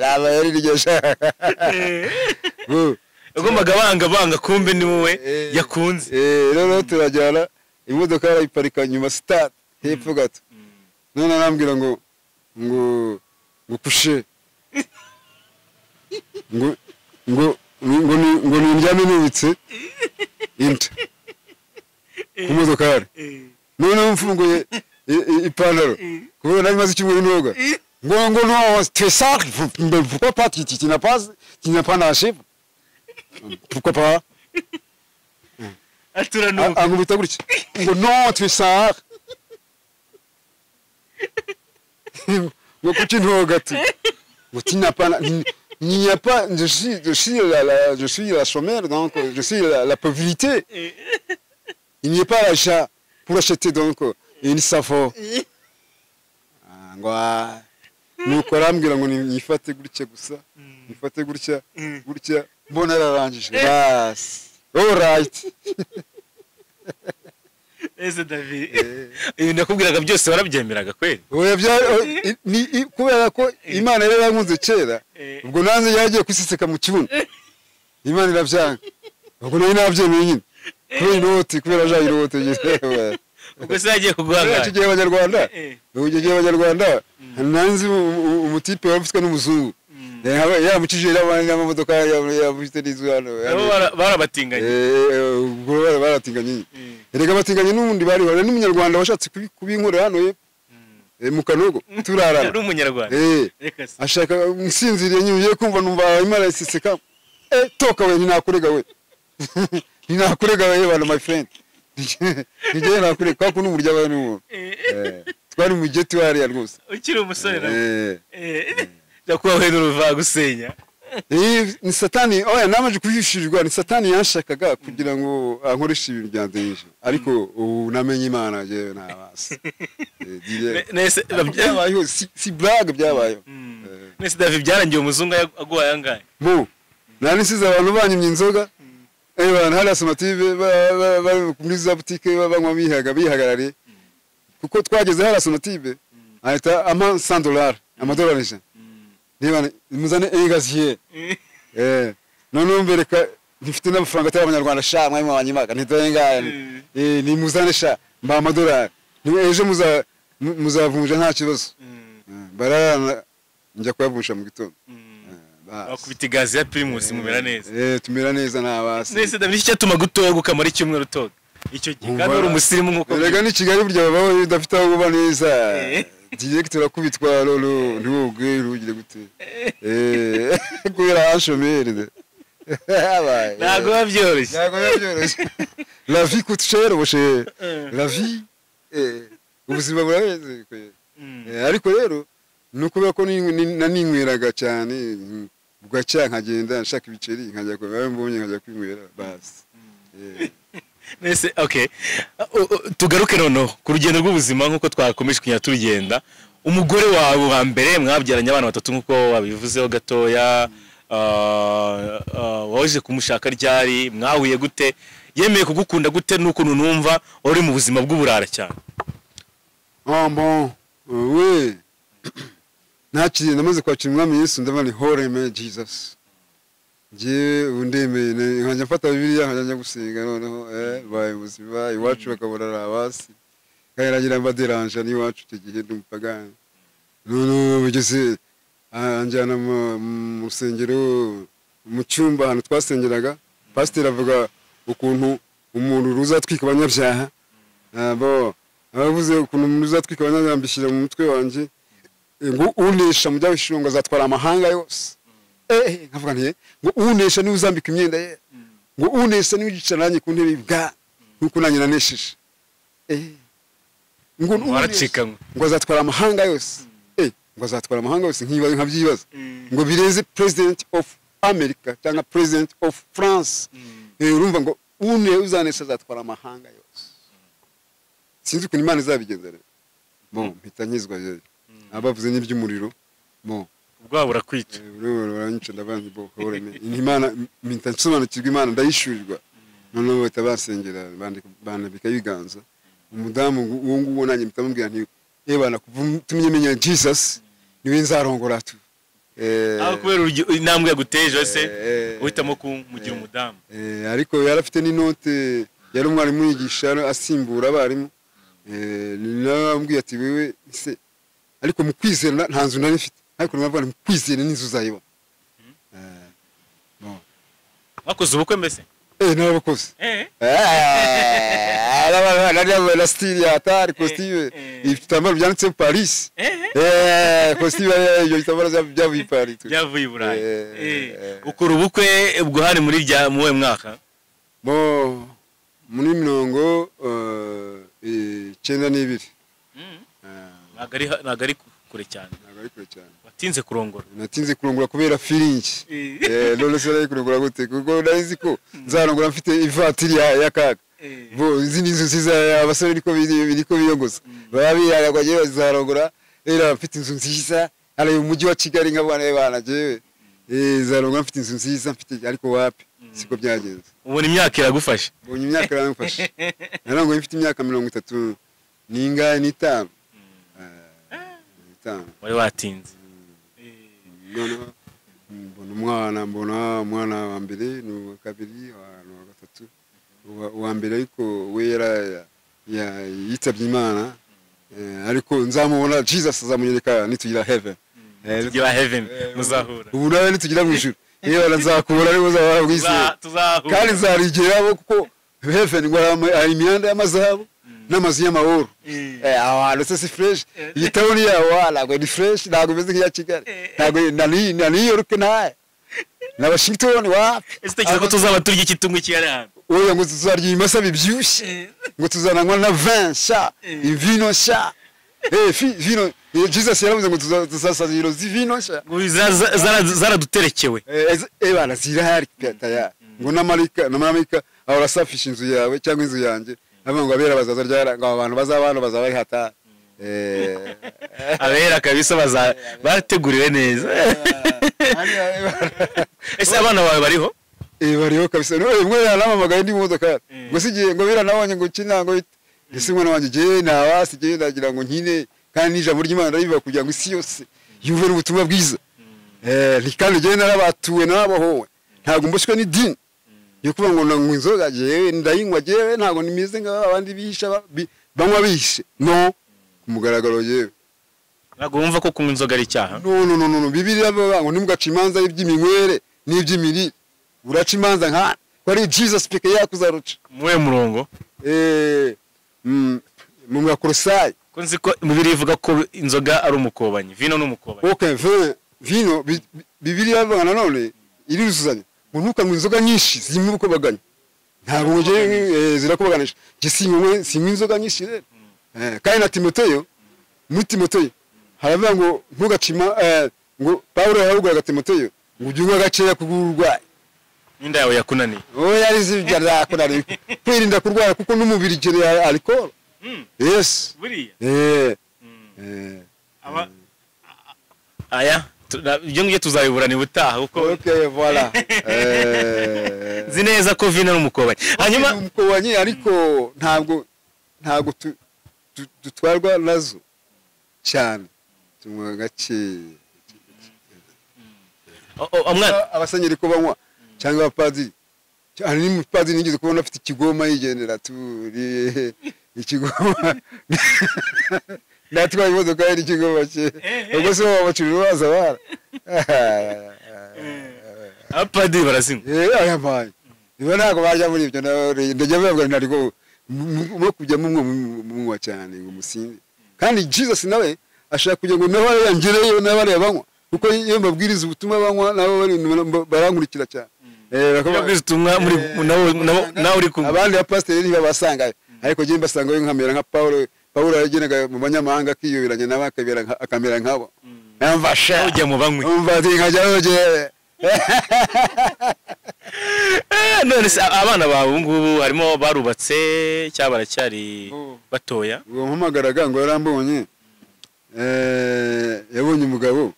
Naba yari gihe yashakaga. Ugombaga banga kumbe ni wowe yakunze. Rero turajyana imodoka arayiparika nyuma stade hepfo gato. None arambwira ngo ngo ngo kushe ngo ngo ngo ngo ndyame nubitse inta ku modokari. None mfunguye ipantaro kubera nari maze icyumweru noga ngo ngo no tu es sale, pourquoi pas, tu n'as pas lâché, pourquoi pas. Aturanuka angubita gutya ngo non tu es sale ngo kuki ntoga ati ngo tu n'as pas, il n'y a pas, je suis la chômeur, donc je suis la pauvreté. Il n'y a pas l'achat pour acheter donc une safo. Ngo nuko arambwira ngo nifate gutya gusa, nifate gutya gutya, mbona ararangije. Bas. All right. Ese David, ibintu nakubwiraga byose warabyemeraga kweli? Oya ni kubera ko Imana yari yankunze kera, ubwo nanze yagiye kwiseseka mu kibuno. Imana irabyanga. Ubwo nari nabyemeye nyine. Kubera inoti, kubera ja inoti. Ubwo se yagiye kuguhangara. Icyo gihe abanyarwanda, ubwo gihe abanyarwanda nanze umutipe wafitwe n'umuzungu. Yamukije n'amamodoka yamufite n'inzu hano. Barabatinganye. Ubwo baratinganye. Erega batinganye n'ubundi bari bari n'umunyarwanda washatse kubinkorera hano mu Kanogo turarana. Ari umunyarwanda. Ashaka nsinziriye nyuye kumva numva Imana iseseka. Toka we ninakurega we. Ninakurega we bana my friend. Ngiye nakurega kwa kuno burya bane n'uwo. Twari mu geti wari rwose. Ukiri umusore nawe. Jakuba we n'uruva gusenya. Ni satani oya namaje kujishirirwa ni satani yanshakaga kugira ngo ankoreshe ibintu byandenje, ariko ubu namenye Imana jewe nabasi. Nese byabayeho si blague byabayeho. Nese David byarangiye umuzungu aguhaye angahe? Bo nari nsize abantu banyimye inzoga. Abantu hari asomative bari muri za boutique banywa bihaga bihagarare, kuko twageze hari asomative ahita ama $100 amadolari 100. Niba muzane egazier. None mbereka nifite n'amafaranga atari abanyarwanda sha mwe mwanyimaga ntitenga. Ni muzane sha mba amadolari. Ni ejo muzavunja nta kibazo. Bararana njya kuyavunja mu gitondo. Bakubita igazi ya Primus mumera neza. Tumera neza nabasi. Nese David iki cyatuma gutoga ukamara icyumweru utoga. Icyo gihe kandi uri umusirimu nkuko. Erega ni Kigali burya babaho udafite aho uba neza. Direct urakubitwa lolo ntiwubwe rugire gute. Kubera ashomere. Ntago babyoroshye. Ntago babyoroshye. La vie coûte cher mon cher. La vie ubuzima burahenze. Ariko rero nuko ko naninyweraga cyane bugacya nkagenda nshaka ibiceri nkajya ko mbonye nkajya kwinywera basi. Nese okay, tugaruke noneho ku rugendo rw'ubuzima nk'uko twakomeje kugenda turugenda. Umugore wawe wa mbere mwabyaranye abana batatu nk'uko wabivuzeho gatoya, waje kumushaka ryari, mwahuye gute, yemeye kugukunda gute n'ukuntu numva wari mu buzima bw'uburara cyane? Ah bon, oui. Nakiriye, namaze kwakira umwami Yesu, ndavuga ni hore me Jesus. Njyewe ubu ndemeye, nkajya mfata Bibiliya nkajya njya gusenga noneho baye muzima, iwacu bakabona ari abasi. Kandi nagira mbaderanja n'iwacu icyo gihe ndi umupagani. Noneho bigeze anjyana mu rusengero, mu cyumba ahantu twasengeraga, pasiteri avuga ukuntu umuntu ruzatwika abanyabyaha. Bo abavuze ukuntu umuntu uzatwika abanyabyaha, mbishyira mu mutwe wanjye ngo unesha mu byabishiro ngo azatwara amahanga yose. Nkavuga nti ngo unesha niwe uzambika imyenda ye, ngo unesha niwe ugicara nanjye ku ntebe bwa nkuko nanjye nanesheje. Ngo ngo azatwara amahanga yose. Ngo azatwara amahanga yose, nkibaza nkabyibaza ngo bireze president of America cyangwa president of France. Urumva ngo une uzanesha azatwara amahanga yose. Sinzi ukuntu Imana izabigenza rero. Bon, mpita nkizwa rero. Abavuze n'iby'umuriro. Bon, ubwabo burakwica. Buranyica, ndavuga nti bo horeme. Imana mpita nsobanukirwa, Imana ndayishurirwa. Noneho bahita basengera bandambika ibiganza. Umudamu uwo nguwo nanjye mpita mubwira nti ebana kuva tumye menya Jesus niwe nzarongora tu. Aho kubera intambwe yaguteje se uhitamo kumugira umudamu. Ariko yarafite n'inote, yari umwarimu yigisha asimbura abarimu. Narambwiye ati wewe se, ariko mu kwizera nta nzu nari mfite, ariko navuga mu kwizera n'inzu uzayibona. Bon, wakoze ubukwe mbese? Narabukoze. Nari style ya atari costume, ibitambaro byanditse Paris. Costume ibyo bitambaro byavuye Paris. Byavuye i Burayi. Ukora ubukwe ubwo hari muri rya muwe mwaka? Bon, muri 92. Ntabwo ari kure cyane. Ntabwo ari kure cyane. Watinze kurongora? Natinze kurongora kubera feeling. None se nari kurongora gute? Kuko nari nzi ko nzarongora mfite ivatiri ya kaga. Bo izindi nzu nziza abasore niko biriko biyongoza. Baba biyaragwa jewe zarongora, era mfite inzu nziza, ari mu mujyi wa Kigali nk'abana bana jewe. Zarongora mfite inzu nziza mfite, ariko wapi siko byagenze. Ubona imyaka iragufasha? Ubonye imyaka iramfasha. Narangoye mfite imyaka 35 n'ingahe n'itanu. Wari watinze. Noneho mbona umwana wa mbere n'uwa kabiri n'uwa gatatu. Uwa mbere ariko we yitabye Imana, ariko nzamubona Jesus azamunyereka nitugira heaven. Tugira heaven muzahura. Ubu nawe nitugira mu ijuru. Yewe nzakubona ariko uzaba bwise. Kandi nzarigeraho kuko heaven ngo ari imihanda y'amazahabu n'amazu y'amahoro. Ahantu se si fresh. Iyi town yawe ntabwo ni fresh, ntabwo imeze nk'iya Kigali. Ntabwo na New York naye. Na Washington wapi. Ese utekereza ko tuzaba turya iki tunywa iki hano? Oya ngo tuzarya ibimasa bibyibushye. Ngo tuzananywa na vin sha, vino sha. Vino Jesus yaravuze ngo tuzasazira vino sha. Ngo zaraduterekewe. Bana zirahari tayari. Ngo na marayika ahora asafisha inzu yawe cyangwa inzu yanjye. Avuga ngo abera bazaza ryara, ngo abantu bazabana bazaba ari hata. Abera kabisa bateguriwe neza. Ese abana bawe bariho? Bariho kabisa. Mwe yaramamagaye ndi mu modoka. Ngo sigiye ngo bira nabonye ngo kina ngo ese mwana wanjye je nabasi je ndagira ngo nkine, kandi n'ijambo ry'Imana riva kugira ngo isi yose yumve ubutumwa bwiza. Kandi je narabatuwe nabahowe. Ntabwo mboshwe n'idini. Yo kuvuga ngo nanywa inzoga jewe ndayinywa jewe ntabwo nimeze nk'abandi bihisha banywa bihishe. No, ku mugaragaro jewe. Ntabwo wumva ko kunywa inzoga ari icyaha? No no no no, Bibiliya ivuga ngo ntimugace imanza y'iby'iminywere n'iby'imirire. Uraca imanza nka ko ari Jesus peke yakuzaruca. Muwe murongo? Mu Bakolosayi. Ko nzi ko Bibiliya ivuga ko inzoga ari umukobanyi, vino ni umukobanyi. Okay, vino Bibiliya ivuga nanone iriruzuzanya. Ngo ntukanywe inzoga nyinshi zirimo ubukobaganya. Ntabwo nje zirakubaganisha. Nje sinywe inzoga nyinshi rero. Kandi na Timoteyo, muri Timoteyo haravuga ngo ntugacima, ngo Paulo yahabwaga Timoteyo ngo ujye unywa gakeya kubw'uburwayi. N'inda yawe yakunaniye. Oya, ari zibyo yakunaniye kwirinda kurwara kuko n'umubiri ukeneye alcohol. Yes. Buriya. Eh. Aya ibyo ngibyo tuzabiburana ubutaha kuko Okay, voilà. Nzi neza ko vino ari umukobanyi. Hanyuma umukobanyi, ariko ntabwo dutwarwa nazo cyane, tunywa gake. Umwana Abasenyeri ko banywa cyangwa abapadiri. Hari n'umupadiri nigeze kubona afite ikigoma yigendera, turi ikigoma, natwaye imodoka ye n'ikigoma cye. Ubwo se babacurira urubanza bara? Abapadiri barazinywa? Eh, aya mpaye niba ntabwo bajya muri ibyo, ndajya mbabwira ntabwo mo kujya munywa cyane ngo musinde. Kandi Jesus nawe ashaka kugira ngo nabo yangereyo n'abariya banywa, kuko iyo mbabwiriza ubutumwa banywa, nabo barankurikira cyane. Babwiriza ubutumwa muri nawe uri kumwe. Abandi bapasiteri ntibabasangayo, ariko njye mbasangayo nkamera nka Paulo. Paulo yagendaga mu banyamahanga akiyoberanya nabo, akamera nkabo. Yamfasha. Ujya mu banywi. Umva ati nkajyayo jyewe. None se abana bawe ubu ngubu harimo barubatse cyangwa baracyari batoya? Uwo mpamagaraga ngo yarambonye, yabonye umugabo.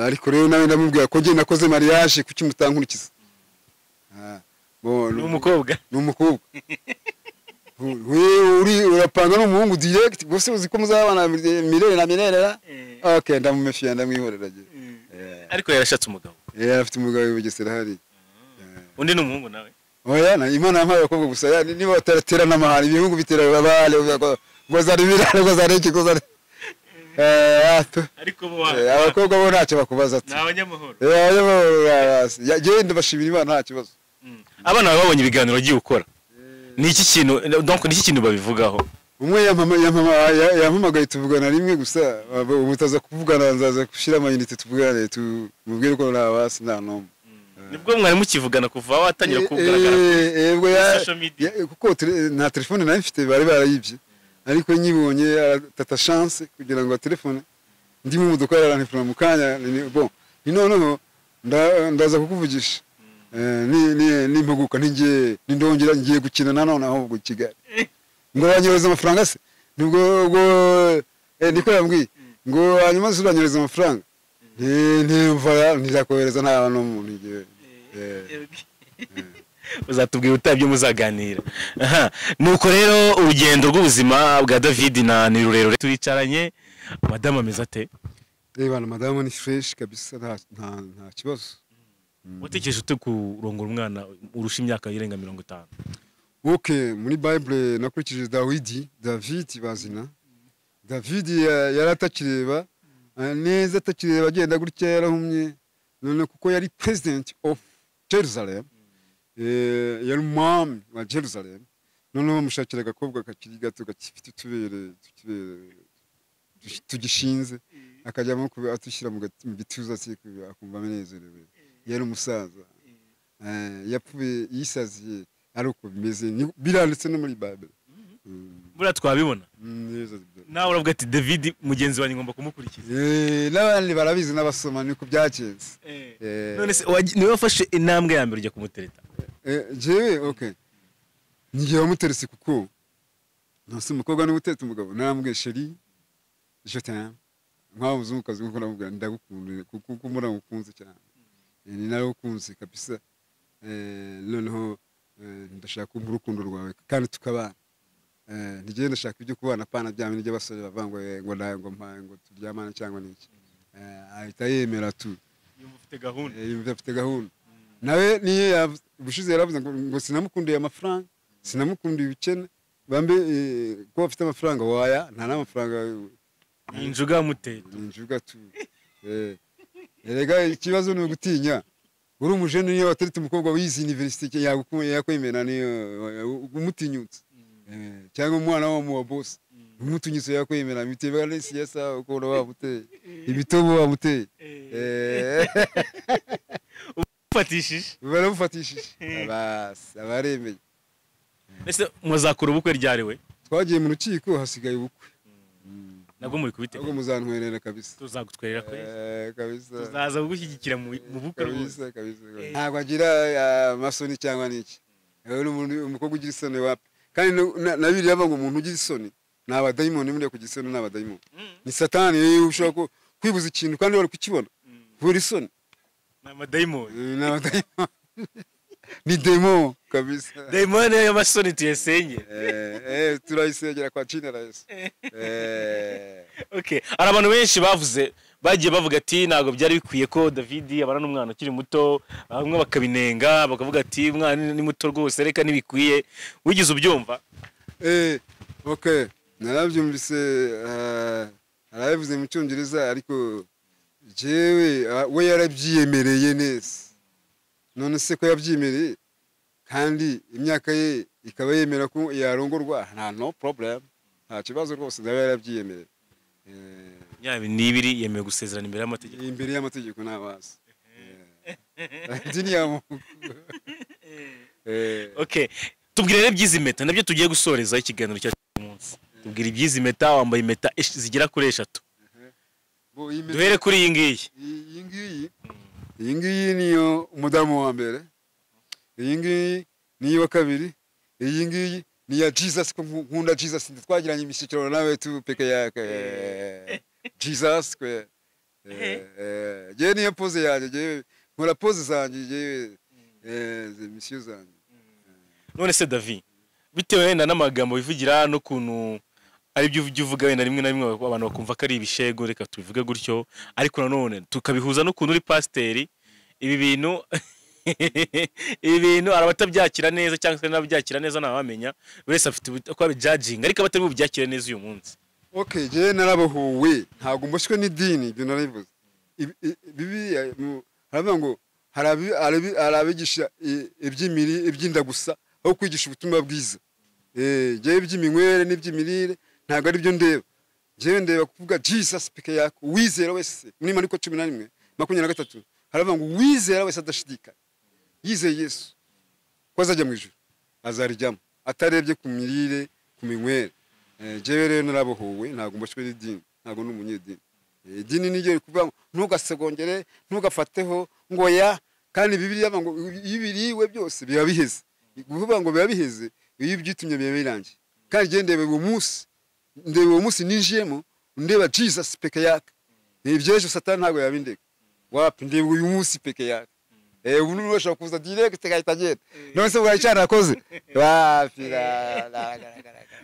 Ariko rero nawe ndamubwira ko njye nakoze mariage, kuki mutankurikiza? Ni umukobwa? Ni umukobwa. We uri urapanga n'umuhungu direct gusa, uzi ko muzabana milere na milere. Okay, ndamumefiya, ndamwihorera je. Ariko yarashatse umugabo? Afite umugabo i Bugesera hari. Undi ni umuhungu nawe? Oya, na Imana yampaye abakobwa gusa. Niba bataratera n'amahane, ibihugu bitera babale ngo zari birare, ngo zari iki, ngo zari ato. Ariko bo Abakobwa bo ntacyo bakubaza ati. Ni abanyamahoro. Abanyamahoro, genda bashimira Imana, nta kibazo. Abana bawe babonye ibiganiro ugiye ukora, ni iki kintu, donc ni iki kintu babivugaho? Umwe yampamagaye tuvugana rimwe gusa. Ubu mutaza kuvugana, nzaza gushyira amayinite tuvugane, tumubwire ko nta basi nta n'umwe. Nibwo mwari mukivugana kuva watangira kugaragara Ubwo social media? Kuko nta telefone nari mfite, bari barayibye, ariko nyibonye aratata chance kugira ngo telefone ndi mu modoka, yarantelefona mu kanya. Bon, ni noneho ndaza kukuvugisha. Nimpuguka ntingiye nindongera ngiye gukina nanone ahubwo i Kigali, ngo banyohereza amafaranga se. Nibwo ubwo niko yambwiye ngo hanyuma se uranyohereza amafaranga? Ntimva ntizakohereza nta n'umuntu igihe. Uzatubwira utabyo muzaganira. Aha, nuko rero urugendo rw'ubuzima bwa David na ni rurerure. Turicaranye, madamu ameze ate? Reba na madamu ni fresh kabisa, nta kibazo. Watekereje ute kurongora umwana urusha imyaka irenga 50? Okay, muri Bible nakurikije Dawidi, David bazina. David yari atakireba neza, atakireba, agenda gutya, yarahumye. None kuko yari president of Jerusalem, yari umwami wa Jerusalem, noneho bamushakira agakobwa kakiri gato, gafite utubere tukibere tugishinze, akajyamo atushyira mu gituza cye, akumva anezerewe. Yari umusaza. Yapfuye yisaziye, ari uko bimeze. Biranditse no muri Bible. Buriya twabibona. Neza. Nawe uravuga ati David mugenzi wanjye ngomba kumukurikiza. N'abandi barabizi n'abasoma, niko byagenze. None se niwe wafashe intambwe ya mbere ujya kumutereta? Jewe, okay, ngiye wamuteretse, kuko ntase umukobwa niwe utetse umugabo. Narambwiye: "Chérie, je t'aime." Nk'aho umuzungukazi, nkuko namubwira ndagukunda, kuko muramukunze cyane. Ni nawe ukunze kabisa. Noneho ndashaka kumva urukundo rwawe kandi tukabana. Ntigiye ndashaka ibyo kubana, pana bya bintu by'abasore bavuga ngo ngo ngo turyamane cyangwa n'iki. Ahita yemera tu. Yumva ufite gahunda. Yumva afite gahunda nawe. Niyo ubushize yaravuze ngo sinamukundiye amafaranga, sinamukundiye ubukene bambe, ko bafite amafaranga waya nta n'amafaranga. Ni injuga yamuteye. Ni injuga tu. Erega ikibazo ni ugutinya. Uri umujene, niyo wateretse umukobwa wize university yakwemera, niyo umutinyutse. Cyangwa umwana wo mu wa boss umutinyutse yakwemera, bitewe n'isiyasa ukuntu wamuteye, ibitobo wamuteye. Ufatishije. Baramufatishije, basi abaremeye. Ese muzakora ubukwe ryari we? Twagiye mu rukiko, hasigaye ubukwe. Nabwo muri kubiteganya? Ahubwo muzantwerera kabisa. Tuzagutwerera kwezi. Kabisa. Tuzaza kugushyigikira mu bukwe rwose. Kabisa. Ntabwo agira amasoni cyangwa niki. Umukobwa ugira isoni wapi? Kandi na Bibiliya ivuga ngo umuntu ugira isoni ni abadayimoni, buriya kugira isoni ni abadayimoni. Ni satani ushobora kwibuza ikintu kandi wari kukibona kubera isoni. Ni amadayimoni. Ni abadayimoni. Ni demo kabisa. Dayimoni y'amasoni tuyasengera. Turayisengera kwa jina la Yesu. Okay, hari abantu benshi bavuze bagiye bavuga ati ntabwo byari bikwiye ko David abana n'umwana ukiri muto, bamwe bakabinenga bakavuga ati umwana ni muto rwose reka ntibikwiye. Wigize ubyumva? Okay, narabyumvise, arabivuze mu Cyongereza, ariko jewe we yarabyiyemereye neza. None se ko yabyimereye kandi imyaka ye ikaba yemera ko yarongorwa, nta no problem, nta kibazo rwose, nawe yarabyiyemereye. Imyaka n'ibiri yemewe gusezerana imbere y'amategeko. Imbere y'amategeko ntabazi. Idini ya Mungu. Okay, tubwire rero iby'izi mpeta nabyo tugiye gusoreza ikiganiro cyacu uyu munsi. Tubwire iby'izi mpeta, wambaye impeta zigera kuri 3. Duhere kuri iyi ngiyi. Iyi ngiyi niyo umudamu wa mbere, iyi ngiyi niyo wa kabiri, iyi ngiyi ni ya Jesus, ko nkunda Jesus, twagiranye imishyikirano nawe tu peke yake. Jesus kwe. Je niyo pose yanjye, je nkora pose zanjye, je misiyo zanjye. None se David, bitewe wenda n'amagambo wivugira n'ukuntu ari byo uvuga wenda rimwe na rimwe abantu bakumva ko ari ibishego, reka tubivuge gutyo, ariko nanone tukabihuza n'ukuntu uri pasiteri, ibi bintu ibi bintu arabatabyakira neza cyangwa se n'ababyakira neza ntawamenya, buri wese afite uko abijudging, ariko abatari bubyakire neza uyu munsi. Okay, je narabohowe, ntabwo mboshywe n'idini, ibyo narabivuze. Bibiliya haravuga ngo harabigisha iby'imiri iby'inda gusa aho kwigisha ubutumwa bwiza. Je iby'iminywere n'iby'imirire ntabwo ari byo ndeba. Je ndeba kuvuga Jesus peke yako, wizera wese muri Mariko 11:23 haravuga ngo wizera wese adashidikanya yizeye Yesu ko azajya mu ijuru azarijyamo atarebye ku mirire ku minywere. Jewe rero narabohowe, ntabwo mboshywe n'idini, ntabwo n'umunyedini. Idini niryo rikuvuga ngo ntugasegongere, ntugafateho ngo ya, kandi Bibiliya ivuga ngo ibiriwe byose biba biheze. Kuvuga ngo biba biheze iyo ubyitumye biba birangiye. Kandi je ndebe uwo munsi, ndebe uwo munsi ninjiyemo, ndeba Jesus peke yake. Ibyejo satani ntabwo yabindeka. Wapi, ndebe uyu munsi peke yake. Ubu n'ushobora kuza direct agahita agenda. None se bwa cyane akoze? Wapi la.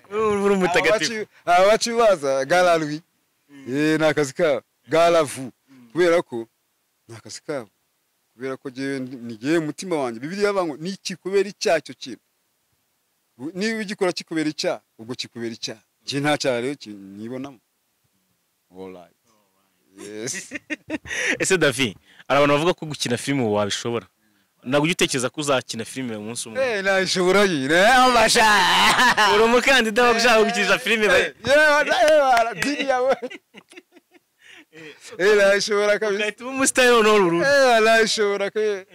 Uri umutagatifu. Abaci baza galarwi. Ni akazi kabo. Galavu. Kubera ko ni akazi kabo. Kubera ko jewe nigiye umutima wanjye. Bibiliya ivuga ngo nikikubera icyaha cyo kintu. Niba ugikora kikubera icyaha, ubwo kikubera icyaha. Je nta cyaha rero nibonamo. All right. Yes. Ese David, hari abantu bavuga ko gukina filime wabishobora. Ntabwo ujya utekereza ko uzakina filime umunsi umwe? Nabishobora nyine. Ambasha. Uri umukandida wo gushaka gukinisha filime. Nabishobora kabisa. Ugahita uba umusitari noneho burundu. Nabishobora kabisa.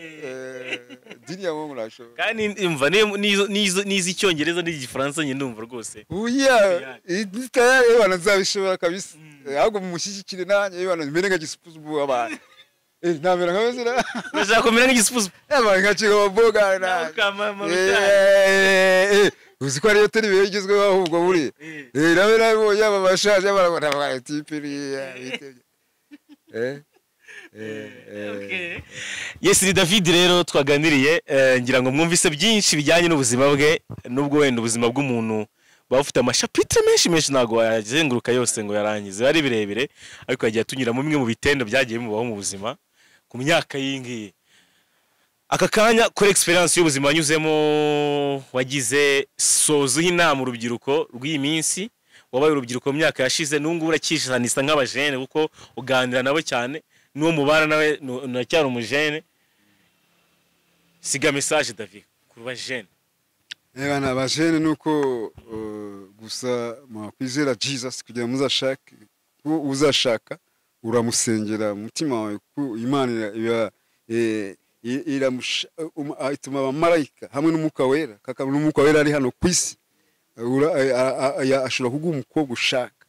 Dini ya Mungu nabishobora. Kandi umva n'izi Icyongereza n'Igifaransa njye ndumva rwose. Oya, tayari bana nzabishobora kabisa. Ahubwo mumushyigikire nanjye bana mbere nka gisupusupu abantu. Namera nka bezira. Urashaka kumera nk'igisupusupu? Nka maboga na. Uzi ko ariyo teri bigezweho ahubwo buri. Nawe nabo yaba bashaje barabona tipiri bitebye. Yes, ni David rero twaganiriye, ngira ngo mwumvise byinshi bijyanye n'ubuzima bwe, nubwo wenda ubuzima bw'umuntu buba bufite amashapitire menshi menshi ntabwo wayazenguruka yose ngo yarangize, ari birebire, ariko yagiye atunyura mu bimwe mu bitendo byagiye bimubaho mu buzima ku myaka iyi ngiyi. Aka kanya kuri experience y'ubuzima wanyuzemo wagize, soza uha inama urubyiruko rw'iyi minsi. Wabaye urubyiruko mu myaka yashize, n'ubu ngubu urakisanisa nk'abajene kuko uganira nabo cyane, n'uwo mubana nawe uracyari umujene. Siga message David ku bajene. Bana abajene nuko gusa mwakwizera Jesus kugira muzashake, kuko uzashaka uramusengera umutima wawe, kuko Imana iba ituma abamarayika hamwe n'Umwuka Wera, kaka n'Umwuka Wera ari hano ku isi, ashobora kuguha umukobwa ushaka.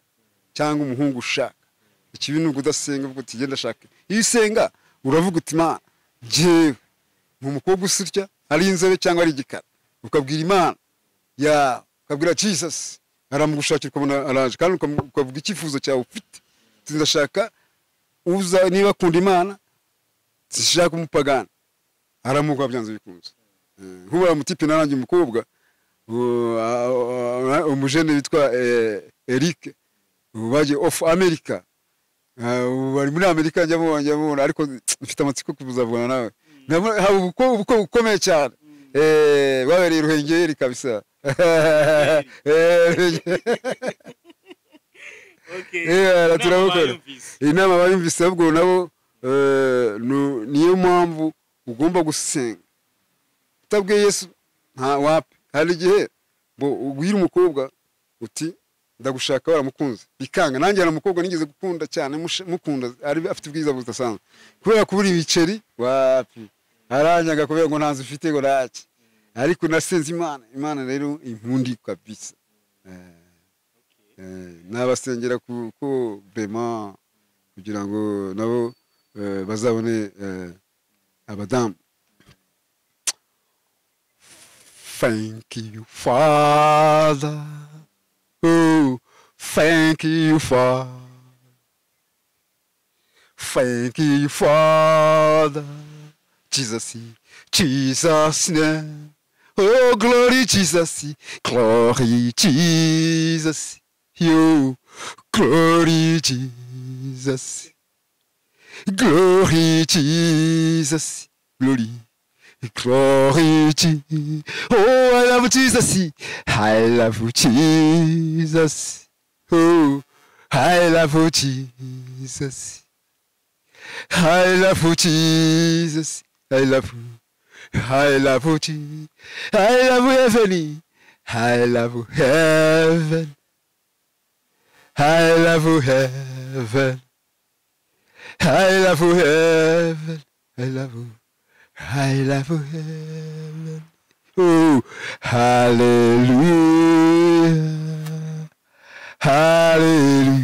cyangwa umuhungu ushaka. Ikibi ni udasenga uvuga uti genda shaka. Iyo usenga uravuga uti Imana jewe ni umukobwa usutya ari inzobe cyangwa ari igikara, ukabwira Imana ya ukabwira Jesus aramugushakira ukabona araje, kandi ukavuga icyifuzo cyawe ufite. Ndashaka uza niba akunda Imana, sishaka umupagani, aramuguha byanze bikunze. Nk'ubu mutipe narangiye umukobwa umujene witwa Eric, baje off America, bari muri Amerika, njya mubona ariko mfite amatsiko kuzavugana nawe. Haba ubukwe bukomeye cyane, babereye Ruhengeri kabisa. Turabukora inama bayumvise, ahubwo nabo niyo mpamvu ugomba gusenga utabwiye Yesu nta wapi. Hari igihe ubwira umukobwa uti ndagushaka waramukunze bikanga. Nanjye hari umukobwa nigeze gukunda cyane, mukunda ari afite ubwiza budasanzwe, kubera kubura ibiceri wapi aranyaga kubera ngo ntanzu ufite ngo raki, ariko nasenze Imana, Imana rero impundi kabisa. Nabasengera kuko vraiment kugira ngo nabo bazabone abadamu. Thank you Father, oh thank you Father, thank you Father, Jesus, Jesus name, oh glory Jesus, glory Jesus, you glory Jesus, glory Jesus, glory, glory Jesus. Oh I love Jesus, I love Jesus, oh I love Jesus, I love Jesus, I love, I love Jesus, I love heaven, I love heaven, I love heaven, I love heaven, I love, I love heaven. Oh, hallelujah, hallelujah,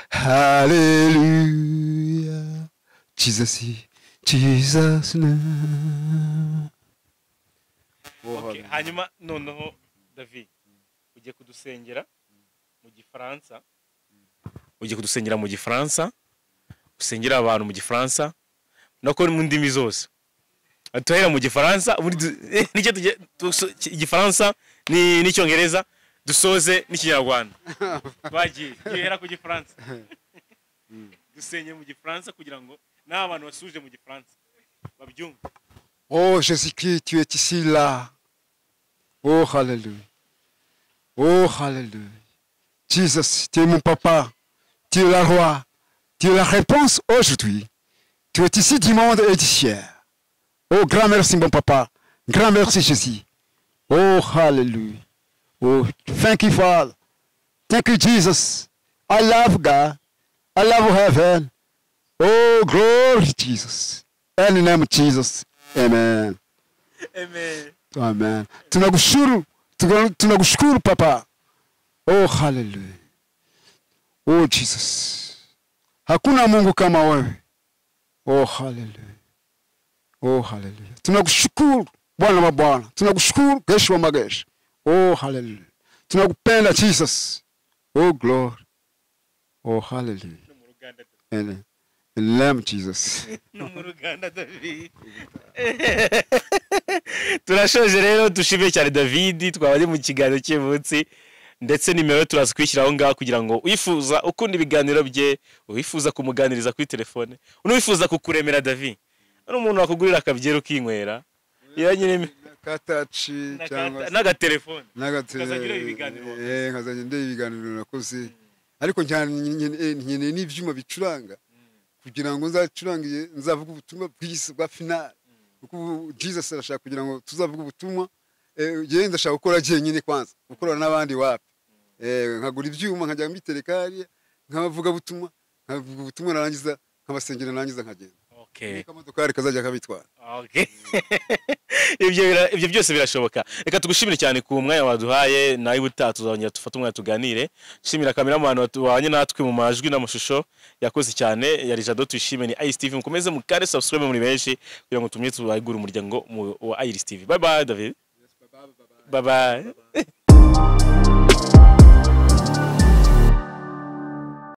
hallelujah. Jesus, Jesus name. Okay, hanyuma noneho David ugiye kudusengera mu Gifaransa, ugiye kudusengera mu Gifaransa, usengera abantu mu Gifaransa nako mu ndimi zose. Atuhera mu Gifaransa, nicyo tujye Igifaransa ni n'Icyongereza, dusoze n'Ikinyarwanda. Bagiye gihera ku Gifaransa. Dusenye mu Gifaransa kugira ngo n'abantu basuje mu Gifaransa babyumve. Oh Jésus-Christ, tu es ici là. Oh hallelujah. Oh hallelujah. Jesus, tu es mon papa, tu es la roi, tu es la réponse aujourd'hui. Tu es ici du monde et du ciel. Oh, grand merci mon papa. Grand merci Jésus. Oh, hallelujah. Oh, thank you Father. Thank you Jesus. I love God. I love heaven. Oh, glory Jesus. In the name of Jesus. Amen. Amen. Amen. Tunakushukuru, tunakushukuru papa. Oh, hallelujah. Oh, Jesus. Hakuna Mungu kama wewe. Oh, hallelujah. Oh, hallelujah. Tunakushukuru Bwana wa Bwana. Tunakushukuru Yesu wa majeshi. Oh, hallelujah. Tunakupenda Jesus. Oh, glory. Oh, hallelujah. Amen. In the name of Jesus. No mu Ruganda David. Turashoje rero, dushimiye cyane David, twaba mu kiganiro cy'umunsi, ndetse nimero turaza kwishyiraho ngaho kugira ngo uyifuza ukunda ibiganiro bye, uyifuza kumuganiriza kuri telefone, unifuza kukuremera David, ari umuntu wakugurira akabyero ukinywera, yanyine katachi cyangwa n'agatelefone, n'agatelefone ibiganiro, nkazanye ndebe ibiganiro nakoze, ariko nkeneye n'ibyuma bicuranga kugira ngo nzacurangiye nzavuga ubutumwa bw'isi bwa final, kuko Jesus arashaka kugira ngo tuzavuga ubutumwa. Genda ndashaka gukora jenyine kwanza, gukorana n'abandi wapi, nkagura ibyuma nkajya mbitereka hariya nkabavuga butumwa, nkavuga ubutumwa narangiza nkabasengera narangiza nkagenda. Okay. Akamodokari kazajya kabitwara. Okay. Ibyo byose birashoboka. Reka tugushimire cyane ku mwanya waduhaye, nawe ubutaha tuzongera dufate umwanya tuganire. Shimira cameraman wabanye natwe mu majwi n'amashusho, yakoze cyane. Yari Jado Tuyishime, ni Iris TV. Mukomeze mukare subscribe muri benshi kugira ngo tumye tubagure umuryango wa Iris TV. Bye bye, David. Bye bye.